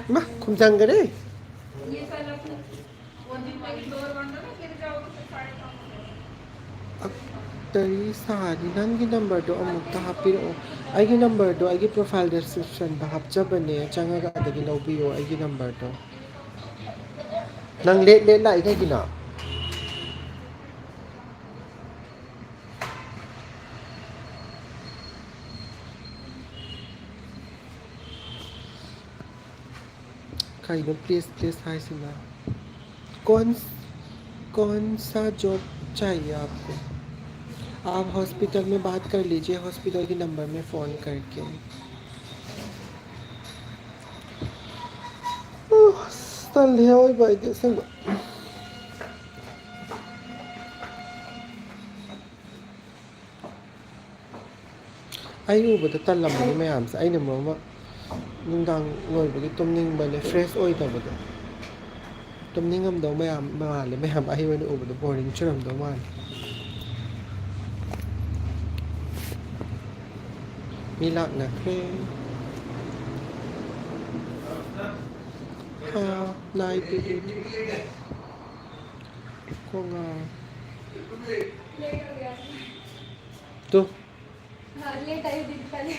ꯏꯃꯥ, ꯈꯨꯝꯖꯪꯒꯔꯦ꯫ ꯑꯛꯇꯔꯤ ꯁꯥꯍꯥꯅꯤ, ꯅꯪꯒꯤ numberꯗꯣ ꯑꯃꯨꯛꯇ ꯍꯥꯞꯄꯤꯔꯛꯑꯣ꯫ ꯑꯩꯒꯤ numberꯗꯣ ꯑꯩꯒꯤ profile descriptionꯗ ꯍꯥꯞꯆꯕꯅꯦ, ꯆꯪꯉꯒ ꯑꯗꯒꯤ ꯂꯧꯕꯤꯌꯣ ꯑꯩꯒꯤ numberꯗꯣ꯫ ꯅꯪ ꯂꯦꯠ ꯂꯦꯠ ꯂꯥꯛꯏ ꯀꯩꯒꯤꯅꯣ? ꯀꯩꯅꯣ please please ꯍꯥꯏꯁꯤꯅ? कौन कौन सा जॉब चाहिए आपको? आप हॉस्पिटल में बात कर लीजिए, हॉस्पिटल के नंबर में फ़ोन करके. ꯑꯁ, ꯇꯜꯂꯦ ꯑꯑꯣꯏꯕ ꯑꯩꯗꯤ ꯑꯁꯦꯡꯕ. ꯑꯩ ꯎꯕꯗ ꯇꯜꯂꯝꯕꯅꯤ ꯃꯌꯥꯝꯁꯦ꯫ ꯑꯩꯅ ꯃꯔꯣꯟ ꯑꯃ ꯅꯨꯡꯗꯥꯡ ꯂꯣꯏꯕꯒꯤ ꯇꯨꯝꯅꯤꯡꯕꯅꯦ, fresh ꯑꯣꯏꯗꯕꯗꯣ꯫ ꯇꯨꯝꯅꯤꯡꯉꯝꯗꯧ ꯃꯌꯥꯝ ꯃꯥꯜꯂꯦ꯫ ꯃꯌꯥꯝ ꯑꯩ ꯑꯣꯏꯅ ꯎꯕꯗ boring ꯆꯨꯔꯝꯗꯧ ꯃꯥꯜꯂꯦ꯫ ꯃꯤ ꯂꯥꯛꯅꯈ꯭ꯔꯦ꯫ ꯍꯥ, night duty꯫ ꯀꯣꯛ ꯉꯥꯎꯔꯦ꯫ ꯇꯨ꯫ हाँ, लेट आई दीदी पहले।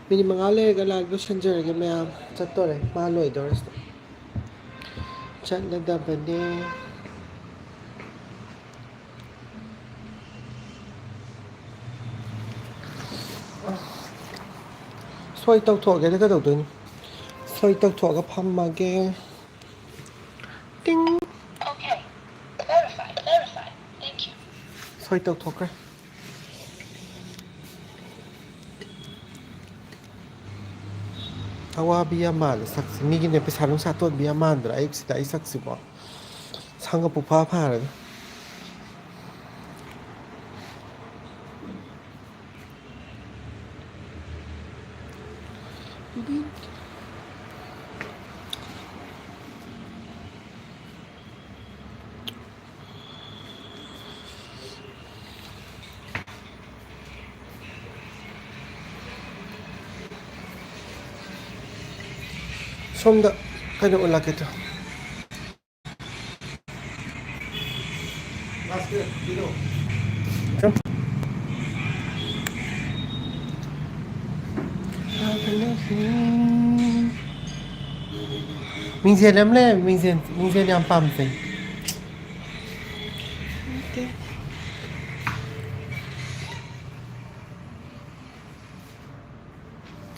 ꯃꯤꯅꯤꯠ ꯃꯉꯥ ꯂꯩꯔꯒ live ꯂꯣꯏꯁꯤꯟꯖꯔꯒꯦ ꯃꯌꯥꯝ꯫ ꯆꯠꯇꯣꯔꯦ, ꯃꯥ ꯂꯣꯏꯗꯣꯔꯦ ꯁꯤꯗ꯫ ꯆꯠꯂꯗꯕꯅꯦ꯫ ꯁꯣꯏ ꯇꯧꯊꯣꯛꯑꯒꯦꯗ ꯀꯩꯗꯧꯗꯣꯏꯅꯣ? ꯁꯣꯏ ꯇꯧꯊꯣꯛꯑꯒ ꯐꯝꯃꯒꯦ꯫ ꯇꯤꯡ꯫ Okay. Verify, verify. Thank you. ꯁꯣꯏ ꯇꯧꯊꯣꯛꯈ꯭ꯔꯦ꯫ ꯑꯋꯥꯕꯤ ꯌꯥꯝ ꯃꯥꯜꯂꯦ ꯁꯛꯁꯦ꯫ ꯃꯤꯒꯤꯅꯦ ꯄꯩꯁꯥ ꯅꯨꯡꯁꯥ ꯇꯣꯟꯕꯤ ꯌꯥꯝ ꯃꯥꯟꯗ꯭ꯔꯥ ꯑꯌꯨꯛꯁꯤꯗ ꯑꯩ ꯁꯛꯁꯤꯕꯣ? ꯁꯝꯒ ꯄꯨꯐꯥ ꯐꯥꯔꯒ꯫ ꯁꯣꯝꯗ ꯀꯩꯅꯣ ꯎꯠꯂꯛꯀꯦ ꯇꯨ꯫ ꯃꯤꯡꯁꯦꯜ ꯑꯃ ꯂꯩ, ꯃꯤꯡꯁꯦꯜ, ꯃꯤꯡꯁꯦꯜ ꯌꯥꯝ ꯄꯥꯝꯖꯩ꯫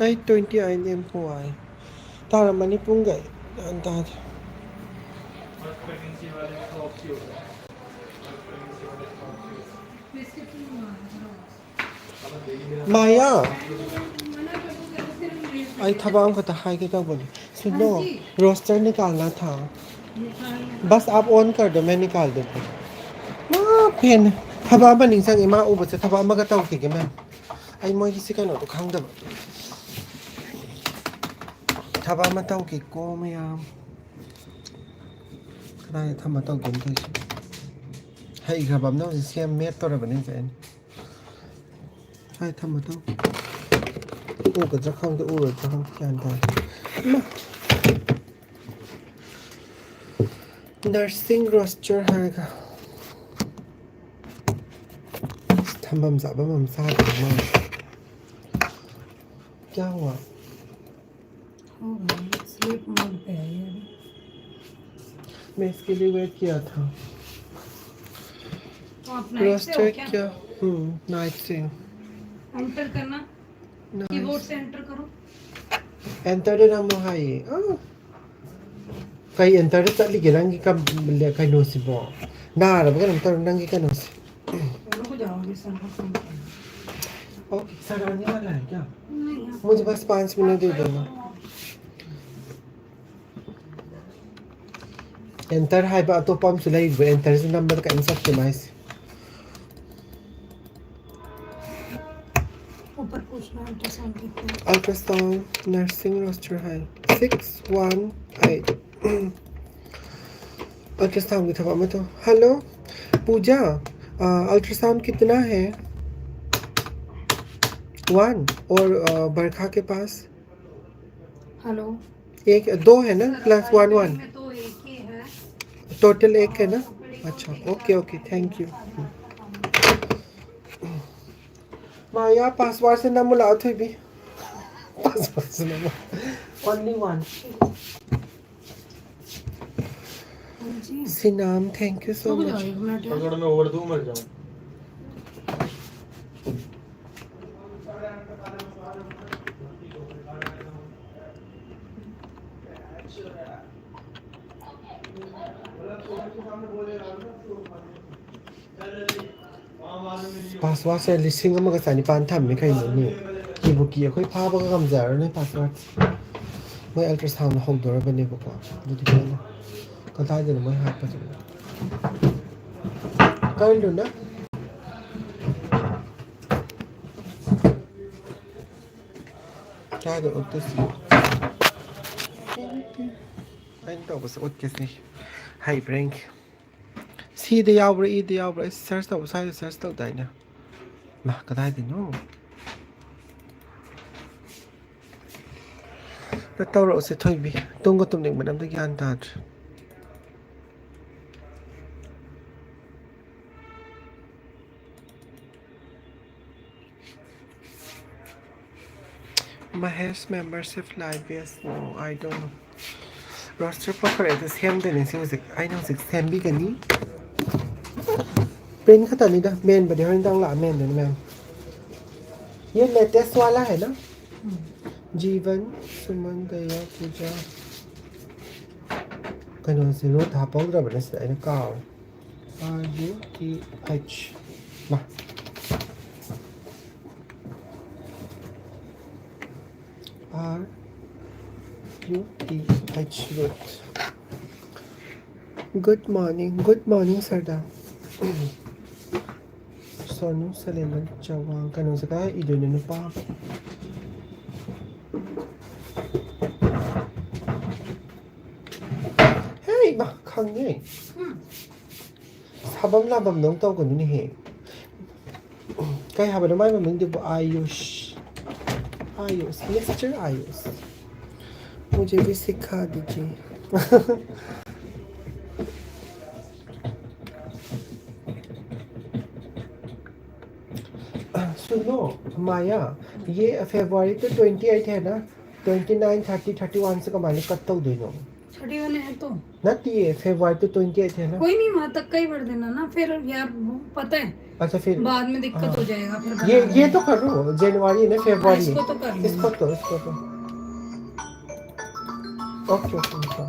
ꯑꯩꯠ ꯇ꯭ꯋꯦꯟꯇꯤ ꯑꯥꯏꯠ ꯑꯦꯝ ꯄꯣ ꯑꯥꯏ ꯇꯥꯔꯝꯃꯅꯤ ꯄꯨꯡꯒ ꯒ꯭ꯌꯥꯟ ꯇꯥꯗꯦ꯫ ꯃꯥꯌꯥ, ꯑꯩ ꯊꯕꯛ ꯑꯃꯈꯛꯇ ꯍꯥꯏꯒꯦ ꯇꯧꯕꯅꯦ꯫ ꯁꯨꯅꯣ, ꯔꯣꯁꯇꯔ ꯅꯤꯀꯥꯜꯅ ꯊꯥ꯫ ꯕꯁ ꯑꯞ ꯑꯣꯟ ꯀꯔꯗꯣ ꯃꯦ ꯅꯤꯀꯥꯜ ꯗꯦ꯫ ꯃꯥ ꯐꯦꯟ꯫ ꯊꯕꯛ ꯑꯃ ꯅꯤꯡꯁꯤꯡꯉꯦ, ꯃꯥ ꯎꯕꯁꯦ ꯊꯕꯛ ꯑꯃꯒ ꯇꯧꯈꯤꯒꯦ ꯃꯦꯝ꯫ ꯑꯩ ꯃꯣꯏꯒꯤꯁꯤ ꯀꯩꯅꯣꯗꯣ ꯈꯪꯗꯕ꯫ ꯊꯕꯛ ꯑꯃ ꯇꯧꯒꯦꯀꯣ ꯃꯌꯥꯝ꯫ ꯀꯗꯥꯏꯗ ꯊꯝꯃ ꯇꯧꯗꯣꯏꯅꯣ ꯇꯧꯔꯤꯁꯦ? ꯍꯩꯈ꯭ꯔꯕ ꯑꯃꯅ ꯍꯧꯖꯤꯛ ꯁꯦꯝ ꯃꯦꯠꯇꯧꯔꯕꯅꯤ ꯍꯧꯖꯤꯛ ꯑꯩꯅ꯫ ꯍꯥꯏ ꯊꯝꯃꯣ ꯊꯝꯃꯣ꯫ ꯎꯒꯗ꯭ꯔꯥ ꯈꯪꯗꯦ, ꯎꯔꯣꯏꯗ꯭ꯔꯥ ꯈꯪꯗꯦ, ꯒ꯭ꯌꯥꯟ ꯇꯥꯗꯦ꯫ ꯏꯃꯥ! Nursing roster ꯍꯥꯏꯔꯒ ꯊꯝꯐꯝ ꯆꯥꯐꯝ ꯑꯃ ꯆꯥꯗꯕ ꯃꯥꯜꯂꯦ꯫ क्या हुआ? हो गया, sleep mode पे है ये अभी। मैं इसके लिए वेट किया था। तो आप नाइट से हो रोस्टर क्या? क्या? हम्म, नाइट से हूँ। एंटर करना। नाइस। कीबोर्ड से एंटर करो। एंटर ꯅꯝꯃꯣ ꯍꯥꯏꯌꯦ꯫ ꯑꯥ꯫ ꯀꯩ ꯑꯦꯟꯇꯔꯗ ꯆꯠꯂꯤꯒꯦ ꯅꯪꯒꯤ ꯀꯝ-, ꯀꯩꯅꯣꯁꯤꯕꯣ? ꯅꯥꯔꯕ ꯀꯩꯅꯣꯝ ꯇꯧꯔꯦ ꯅꯪꯒꯤ ꯀꯩꯅꯣꯁꯦ꯫ रुक जाओ, अभी सर को फोन करना। ओके, सर आने वाला है क्या? नहीं, यहाँ मुझे बस पाँच मिनट दे देना। एंटर ꯍꯥꯏꯕ ꯑꯇꯣꯞꯄ ꯑꯃꯁꯨ ꯂꯩꯔꯤꯕ, ꯑꯦꯟꯇꯔꯁꯤ ꯅꯝꯕꯗ ꯀꯔꯤꯝ ꯆꯠꯇꯦ ꯃꯥꯏꯁꯦ꯫ ऊपर पूछना, अल्ट्रासाउंड कितना है? अल्ट्रासाउंड नर्सिंग रोस्टर है सिक्स वन एट। अल्ट्रासाउंड की थपा मत। हेलो पूजा, अल्ट्रासाउंड कितना है? वन। और अ, बरखा के पास हेलो। एक, दो है ना, सर, प्लस वन, वन। में तो एक ही है। टोटल एक है ना? अच्छा, OK, OK, thank you. Maya, password से नमूला थोई भी। पासवर्ड से नमूला। Only one. सिनाम, thank you so much. अगर मैं उड़ दूँ, मर जाऊँ। ꯄꯥꯁꯋꯥꯔꯗꯁꯦ ꯂꯤꯁꯤꯡ ꯑꯃꯒ ꯆꯅꯤꯄꯥꯟ ꯊꯝꯃꯦ ꯀꯩꯅꯣꯅꯦ? ꯀꯤꯕꯨ ꯀꯤ, ꯑꯩꯈꯣꯏ ꯐꯥꯕꯒ ꯉꯝꯖꯔꯔꯣꯏ ꯄꯥꯁꯋꯥꯔꯗ꯫ ꯃꯣꯏ ꯑꯜꯇ꯭ꯔꯥꯁꯥꯎꯟ ꯍꯧꯗꯣꯔꯕꯅꯦꯕꯀꯣ꯫ ꯑꯗꯨꯗꯤ ꯃꯣꯏꯅ ꯀꯗꯥꯏꯗꯅꯣ ꯃꯣꯏ ꯍꯥꯞꯄꯁꯦ? ꯀꯔꯤꯅꯣꯅ? ꯀꯗꯥꯏꯗ ꯎꯠꯇꯣꯏꯁꯤ? ꯑꯩꯅ ꯇꯧꯕꯁꯦ ꯎꯠꯀꯦꯁꯦ꯫ ꯍꯩꯕ꯭ꯔꯥ ꯌꯦꯡꯒꯦ꯫ ꯁꯤꯗ ꯌꯥꯎꯕ꯭ꯔꯥ, ꯏꯗ ꯌꯥꯎꯕ꯭ꯔꯥ? ꯑꯩ ꯁꯔꯁ ꯇꯧꯕ, ꯁ꯭ꯋꯥꯏꯗ ꯁꯔꯁ ꯇꯧꯗꯥꯏꯅꯦ? ꯃꯥ, ꯀꯗꯥꯏꯗꯅꯣ? ꯑꯗ ꯇꯧꯔꯛꯎꯁꯦ ꯊꯣꯏꯕꯤ꯫ ꯇꯨꯝꯒ ꯇꯨꯝꯅꯤꯡꯕꯅ ꯑꯝꯇ ꯒ꯭ꯌꯥꯟ ꯇꯥꯗ꯭ꯔꯦ꯫ Mahesh membership live, yes, no, I don't know. Roster ꯄꯣꯈꯠꯂꯛꯑꯦ, ꯑꯗꯨ ꯁꯦꯝꯗꯣꯏꯅꯦ ꯁꯤ ꯍꯧꯖꯤꯛ꯫ ꯑꯩꯅ ꯍꯧꯖꯤꯛ ꯁꯦꯝꯕꯤꯒꯅꯤ꯫ ꯄ꯭ꯔꯤꯟ ꯈꯛꯇꯅꯤꯗ, ꯃꯦꯟꯕꯗꯤ ꯍꯣꯔꯦꯟ ꯅꯨꯡꯗꯥꯡ ꯂꯥꯛꯑ ꯃꯦꯟꯗꯣꯏꯅꯤ, ꯃꯦꯝ꯫ ये लेटेस्ट वाला है ना? जीवन, सुमन, दया, पूजा। ꯀꯩꯅꯣꯁꯦ ꯔꯨꯠ ꯍꯥꯞꯄꯧꯗ꯭ꯔꯕꯅꯦ ꯁꯤꯗ, ꯑꯩꯅ ꯀꯥꯎꯔꯦ꯫ R U T H. ꯃꯥ꯫ R U T H, Ruth. Good morning. Good morning, ꯁꯔꯗꯥ꯫ Sonu ꯁꯂꯦꯃꯟ ꯆꯋꯥꯡ꯫ ꯀꯩꯅꯣꯁꯦ ꯀꯗꯥꯏ ꯏꯗꯣꯏꯅꯣ, ꯅꯨꯄꯥ? ꯍꯦ, ꯏꯃꯥ, ꯈꯪꯉꯦ꯫ ꯁꯥꯐꯝ ꯂꯥꯝꯐꯝꯗꯧ ꯇꯧꯒꯅꯨꯅꯦꯍꯦ꯫ ꯀꯩ ꯍꯥꯏꯕꯅꯣ ꯃꯥꯏ ꯃꯃꯤꯡꯗꯨꯕꯨ? आयुष, आयुष, मिस्टर आयुष, मुझे भी सिखा दीजिए। सुनो माया, ये फरवरी तो ट्वेंटी एट है ना, twenty nine, thirty, thirty one से कमाने कब तक दे दो? थर्टी वन है तो नती है, फरवरी तो ट्वेंटी एट है ना? कोई नहीं, वहां तक का ही भर देना ना फिर यार, वो पता है अच्छा फिर बाद में दिक्कत हो जाएगा फिर ये बनाने ये में। तो कर लो, जनवरी है ना, फरवरी इसको है। तो कर लो। इसको तो इसको तो ओके ओके ओके।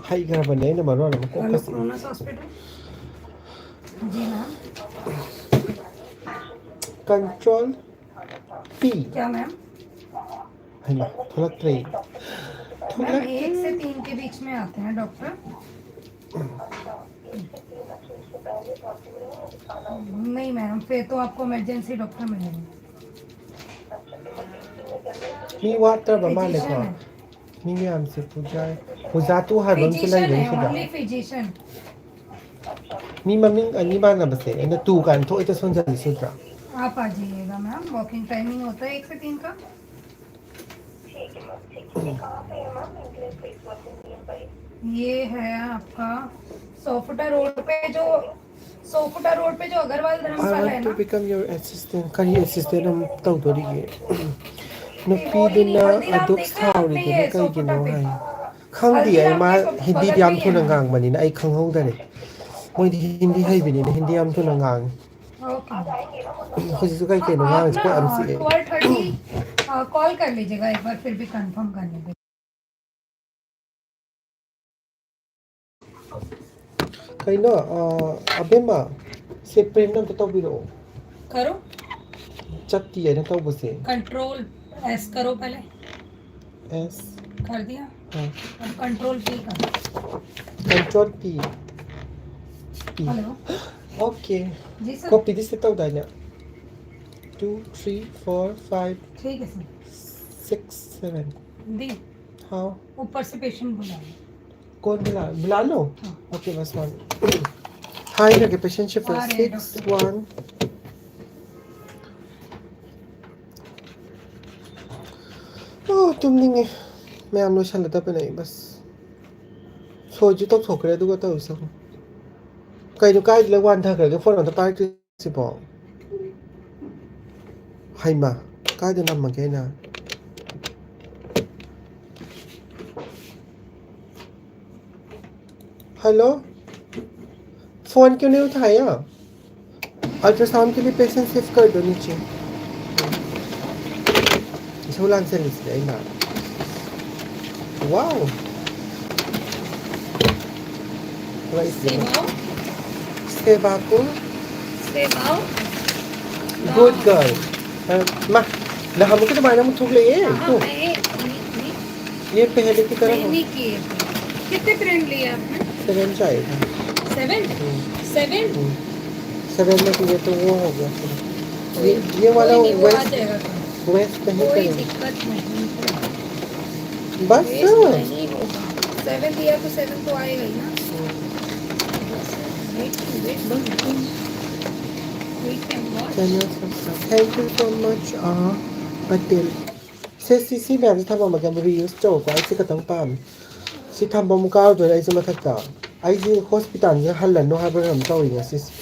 ꯍꯩꯈ꯭ꯔꯕꯅꯦ ꯑꯩꯅ ꯃꯔꯣꯟ ꯑꯃ हेलो ꯀꯣꯛꯀꯁꯦ꯫ Kronos hospital. जी मैम। Control P. क्या मैम? ꯍꯩꯃꯥ ꯊꯣꯛꯂꯛꯇ꯭ꯔꯦ꯫ मैम, एक से तीन के बीच में आते हैं डॉक्टर। नहीं मैम, फिर तो आपको इमरजेंसी डॉक्टर मिलेंगे। ꯃꯤ ꯋꯥꯠꯇ꯭ꯔꯕ ꯃꯥꯜꯂꯦꯀꯣ꯫ फिजिशियन है। ꯃꯤ ꯃꯌꯥꯝꯁꯦ ꯄꯨꯖꯥꯔꯤ꯫ ꯄꯨꯖꯥ ꯇꯨ ꯍꯥꯏꯕ ꯑꯃꯁꯨ फिजिशियन ꯂꯩꯕꯅꯤ है, ꯁꯤꯗ꯫ Only physician. ꯃꯤ ꯃꯃꯤꯡ ꯑꯅꯤ ꯃꯥꯟꯅꯕꯁꯦ ꯑꯩꯅ ꯇꯨ ꯀꯥꯏꯅ ꯊꯣꯛꯏꯗ ꯁꯣꯟꯖꯜꯂꯤ ꯁꯨꯗ꯭ꯔꯥ? आप आ जाइएगा मैम, वॉकिंग टाइमिंग होता है एक से तीन का। ये है आपका सोफुटा रोड पे जो सोफुटा रोड पे जो अग्रवाल I धर्मशाला है want to ना। become your assistant. ꯀꯔꯤ ꯑꯦꯁꯤꯁꯇꯦꯟ ꯑꯃꯨꯛ ꯇꯧꯗꯣꯔꯤꯒꯦ? ꯅꯨꯄꯤꯗꯨꯅ ꯑꯗꯨꯛ ꯁꯥꯎꯔꯤꯗꯨꯅ ꯀꯩꯒꯤꯅꯣ ꯍꯥꯏ꯫ ꯈꯪꯗꯦ ꯑꯩ ꯃꯥ ꯍꯤꯟꯗꯤꯗꯤ ꯌꯥꯝ ꯊꯨꯅ ꯉꯥꯡꯕꯅꯤꯅ ꯑꯩ ꯈꯪꯍꯧꯗꯔꯦ꯫ ꯃꯣꯏꯗꯤ ꯍꯤꯟꯗꯤ ꯍꯩꯕꯅꯤꯅ ꯍꯤꯟꯗꯤ ꯌꯥꯝ ꯊꯨꯅ ꯉꯥꯡꯉꯤ꯫ ओके। ꯍꯧꯖꯤꯛꯁꯨ ꯀꯩ ꯀꯩꯅꯣ ꯉꯥꯡꯉꯤꯁꯦ ꯀꯣꯛ ꯌꯥꯝ ꯆꯤꯛꯑꯦ꯫ ट्वेल्व थर्टी कॉल कर लीजिएगा एक बार, फिर भी कंफर्म करने के लिए। ꯀꯩꯅꯣ ꯑ, ꯑꯕꯦꯝꯃ, ꯁꯦ ꯄ꯭ꯔꯤꯟ ꯑꯝꯇ ꯇꯧꯕꯤꯔꯛꯑꯣ꯫ करो। ꯆꯠꯇꯤ ꯍꯥꯏꯅ ꯇꯧꯕꯁꯦ꯫ कंट्रोल एस करो पहले। ꯑꯦꯁ कर दिया। ꯑ, अब कंट्रोल पी करो। Control P. P. Hello. Okay. जी सर। ꯀꯣꯄꯤꯗꯤ ꯁꯤ ꯇꯧꯗꯥꯏꯅꯦ? Two, three, four, five, ठीक है sir. six, seven. The. How? ऊपर से पेशेंट बुला लो। कौन बुला बुला लो। हाँ। Okay, बस वन। हाँ, ये लगे पेशेंट शिफ्ट आ रहे हैं सिक्स वन। ꯑꯣ, ꯇꯨꯝꯅꯤꯡꯉꯦ꯫ ꯃꯌꯥꯝ ꯂꯣꯏꯁꯜꯂꯗꯕꯅꯦ ꯑꯩ ꯕꯁ꯫ ꯁꯣꯏꯁꯨ ꯇꯧꯊꯣꯛꯈ꯭ꯔꯦ ꯑꯗꯨꯒ ꯇꯧꯔꯤꯁꯦ꯫ ꯀꯩꯅꯣ ꯀꯥꯏꯗ ꯂꯣꯏ ꯋꯥꯟꯊꯈ꯭ꯔꯒꯦ ꯐꯣꯟ ꯑꯝꯇ ꯄꯥꯏꯔꯛꯇ꯭ꯔꯤꯁꯤꯕꯣ? ꯍꯩꯃ, ꯀꯥꯏꯗ ꯅꯝꯃꯒꯦ ꯑꯩꯅ? Hello, फोन क्यों नहीं उठाया? अल्ट्रासाउंड के लिए पेशेंट शिफ्ट कर दो नीचे। ꯏꯁꯧ ꯂꯥꯡꯁꯜꯂꯤꯁꯤꯗꯤ ꯑꯩꯅ꯫ Wow. What is this? सेवाओ। सेवा को। सेवाओ। Good girl. हाँ, मा, ꯅꯍꯥꯟꯃꯨꯛꯀꯤ ꯑꯗꯨꯃꯥꯏꯅ ꯑꯃꯨꯛ ꯊꯣꯛꯂꯛꯑꯦ꯫ हाँ, तो मैं, मैं, मैं, ये पहले की तरह नहीं, हो। नहीं किए। कितने प्रिंट लिए आपने? सेवन चाहिए था। सेवन? हम्म। सेवन? हम्म। सेवन में तो ये तो वो हो गया फिर। कोई, ये, ये वाला कोई नहीं, वो आ वेस्ट, जाएगा कम। वेस्ट नहीं कोई करेंगे। दिक्कत नहीं। बस। वेस्ट नहीं होगा। सेवन दिया तो सेवन तो आएगा ही ना। हम्म। Wait, wait, wait. Thank you so much, uh, Patel. ꯁꯦ, ꯁꯤ, ꯁꯤ ꯃꯌꯥꯝꯁꯦ ꯊꯝꯃꯝꯃꯒꯦ, ꯑꯃꯨꯛ reuse ꯇꯧꯔꯣꯀꯣ꯫ ꯑꯩ ꯁꯤ ꯈꯛꯇꯪ ꯄꯥꯝꯃꯦ꯫ ꯁꯤ ꯊꯝꯕ ꯑꯃꯨꯛ ꯀꯥꯎꯗꯣꯏꯔꯦ ꯑꯩꯁꯦ ꯃꯊꯛꯇ꯫ ꯑꯩꯁꯦ ꯍꯣꯁꯄꯤꯇꯥꯜꯁꯦ ꯍꯜꯂꯅꯨ ꯍꯥꯏꯕ꯭ꯔꯥ ꯀꯩꯅꯣꯝ ꯇꯧꯔꯤ ꯉꯁꯤꯁꯦ꯫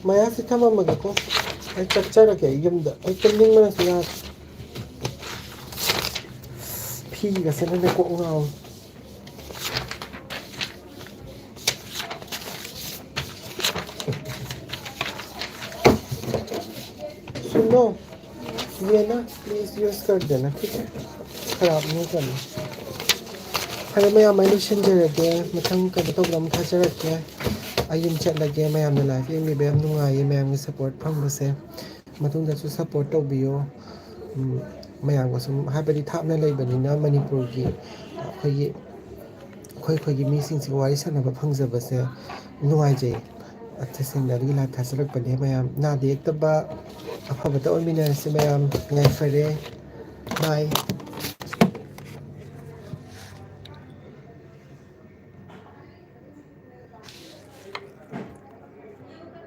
ꯃꯌꯥꯁꯤ ꯊꯝꯃꯝꯃꯒꯦꯀꯣ꯫ ꯑꯩ ꯆꯠꯆꯔꯒꯦ ꯑꯩ ꯌꯨꯝꯗ꯫ ꯑꯩ ꯇꯨꯝꯅꯤꯡꯕꯅꯁꯨ ꯌꯥꯗ꯭ꯔꯦ꯫ ꯐꯤꯒꯁꯤꯅꯅꯦ ꯀꯣꯛ ꯉꯥꯎꯋꯦ꯫ सुनो, ये ना प्लीज यूज़ कर देना, ठीक है? खराब नहीं करना। ꯐꯔꯦ ꯃꯌꯥꯝ, ꯑꯩ ꯂꯣꯏꯁꯤꯟꯖꯔꯒꯦ꯫ ꯃꯊꯪ ꯀꯩꯅꯣ ꯇꯧꯕꯗ ꯑꯃꯨꯛ ꯊꯥꯖꯔꯛꯀꯦ꯫ ꯑꯩ ꯌꯨꯝ ꯆꯠꯂꯒꯦ꯫ ꯃꯌꯥꯝꯅ ꯂꯥꯏꯐ ꯌꯦꯡꯕꯤꯕ ꯌꯥꯝ ꯅꯨꯡꯉꯥꯏꯌꯦ꯫ ꯃꯌꯥꯝꯒꯤ ꯁꯞꯄꯣꯔꯠ ꯐꯪꯕꯁꯦ ꯃꯇꯨꯡꯗꯁꯨ ꯁꯞꯄꯣꯔꯠ ꯇꯧꯕꯤꯌꯣ꯫ ꯎꯝ, ꯃꯌꯥꯝꯒ ꯁꯨꯝ, ꯍꯥꯏꯕꯗꯤ ꯊꯥꯞꯅ ꯂꯩꯕꯅꯤꯅ ꯃꯅꯤꯄꯨꯔꯒꯤ ꯑꯩꯈꯣꯏꯒꯤ, ꯑꯩꯈꯣꯏ ꯑꯩꯈꯣꯏꯒꯤ ꯃꯤꯁꯤꯡꯁꯤꯒ ꯋꯥꯔꯤ ꯁꯥꯟꯅꯕ ꯐꯪꯖꯕꯁꯦ ꯅꯨꯡꯉꯥꯏꯖꯩ꯫ ꯇꯁꯦꯡꯅ ꯑꯗꯨꯒꯤ ꯂꯥꯏꯐ ꯊꯥꯖꯔꯛꯄꯅꯦ ꯃꯌꯥꯝ꯫ ꯅꯥꯗ ꯌꯦꯛꯇꯕ ꯑꯐꯕꯇ ꯑꯣꯏꯃꯤꯟꯅꯔꯁꯤ ꯃꯌꯥꯝ꯫ ꯌꯥꯏꯐꯔꯦ꯫ ꯕꯥꯏ꯫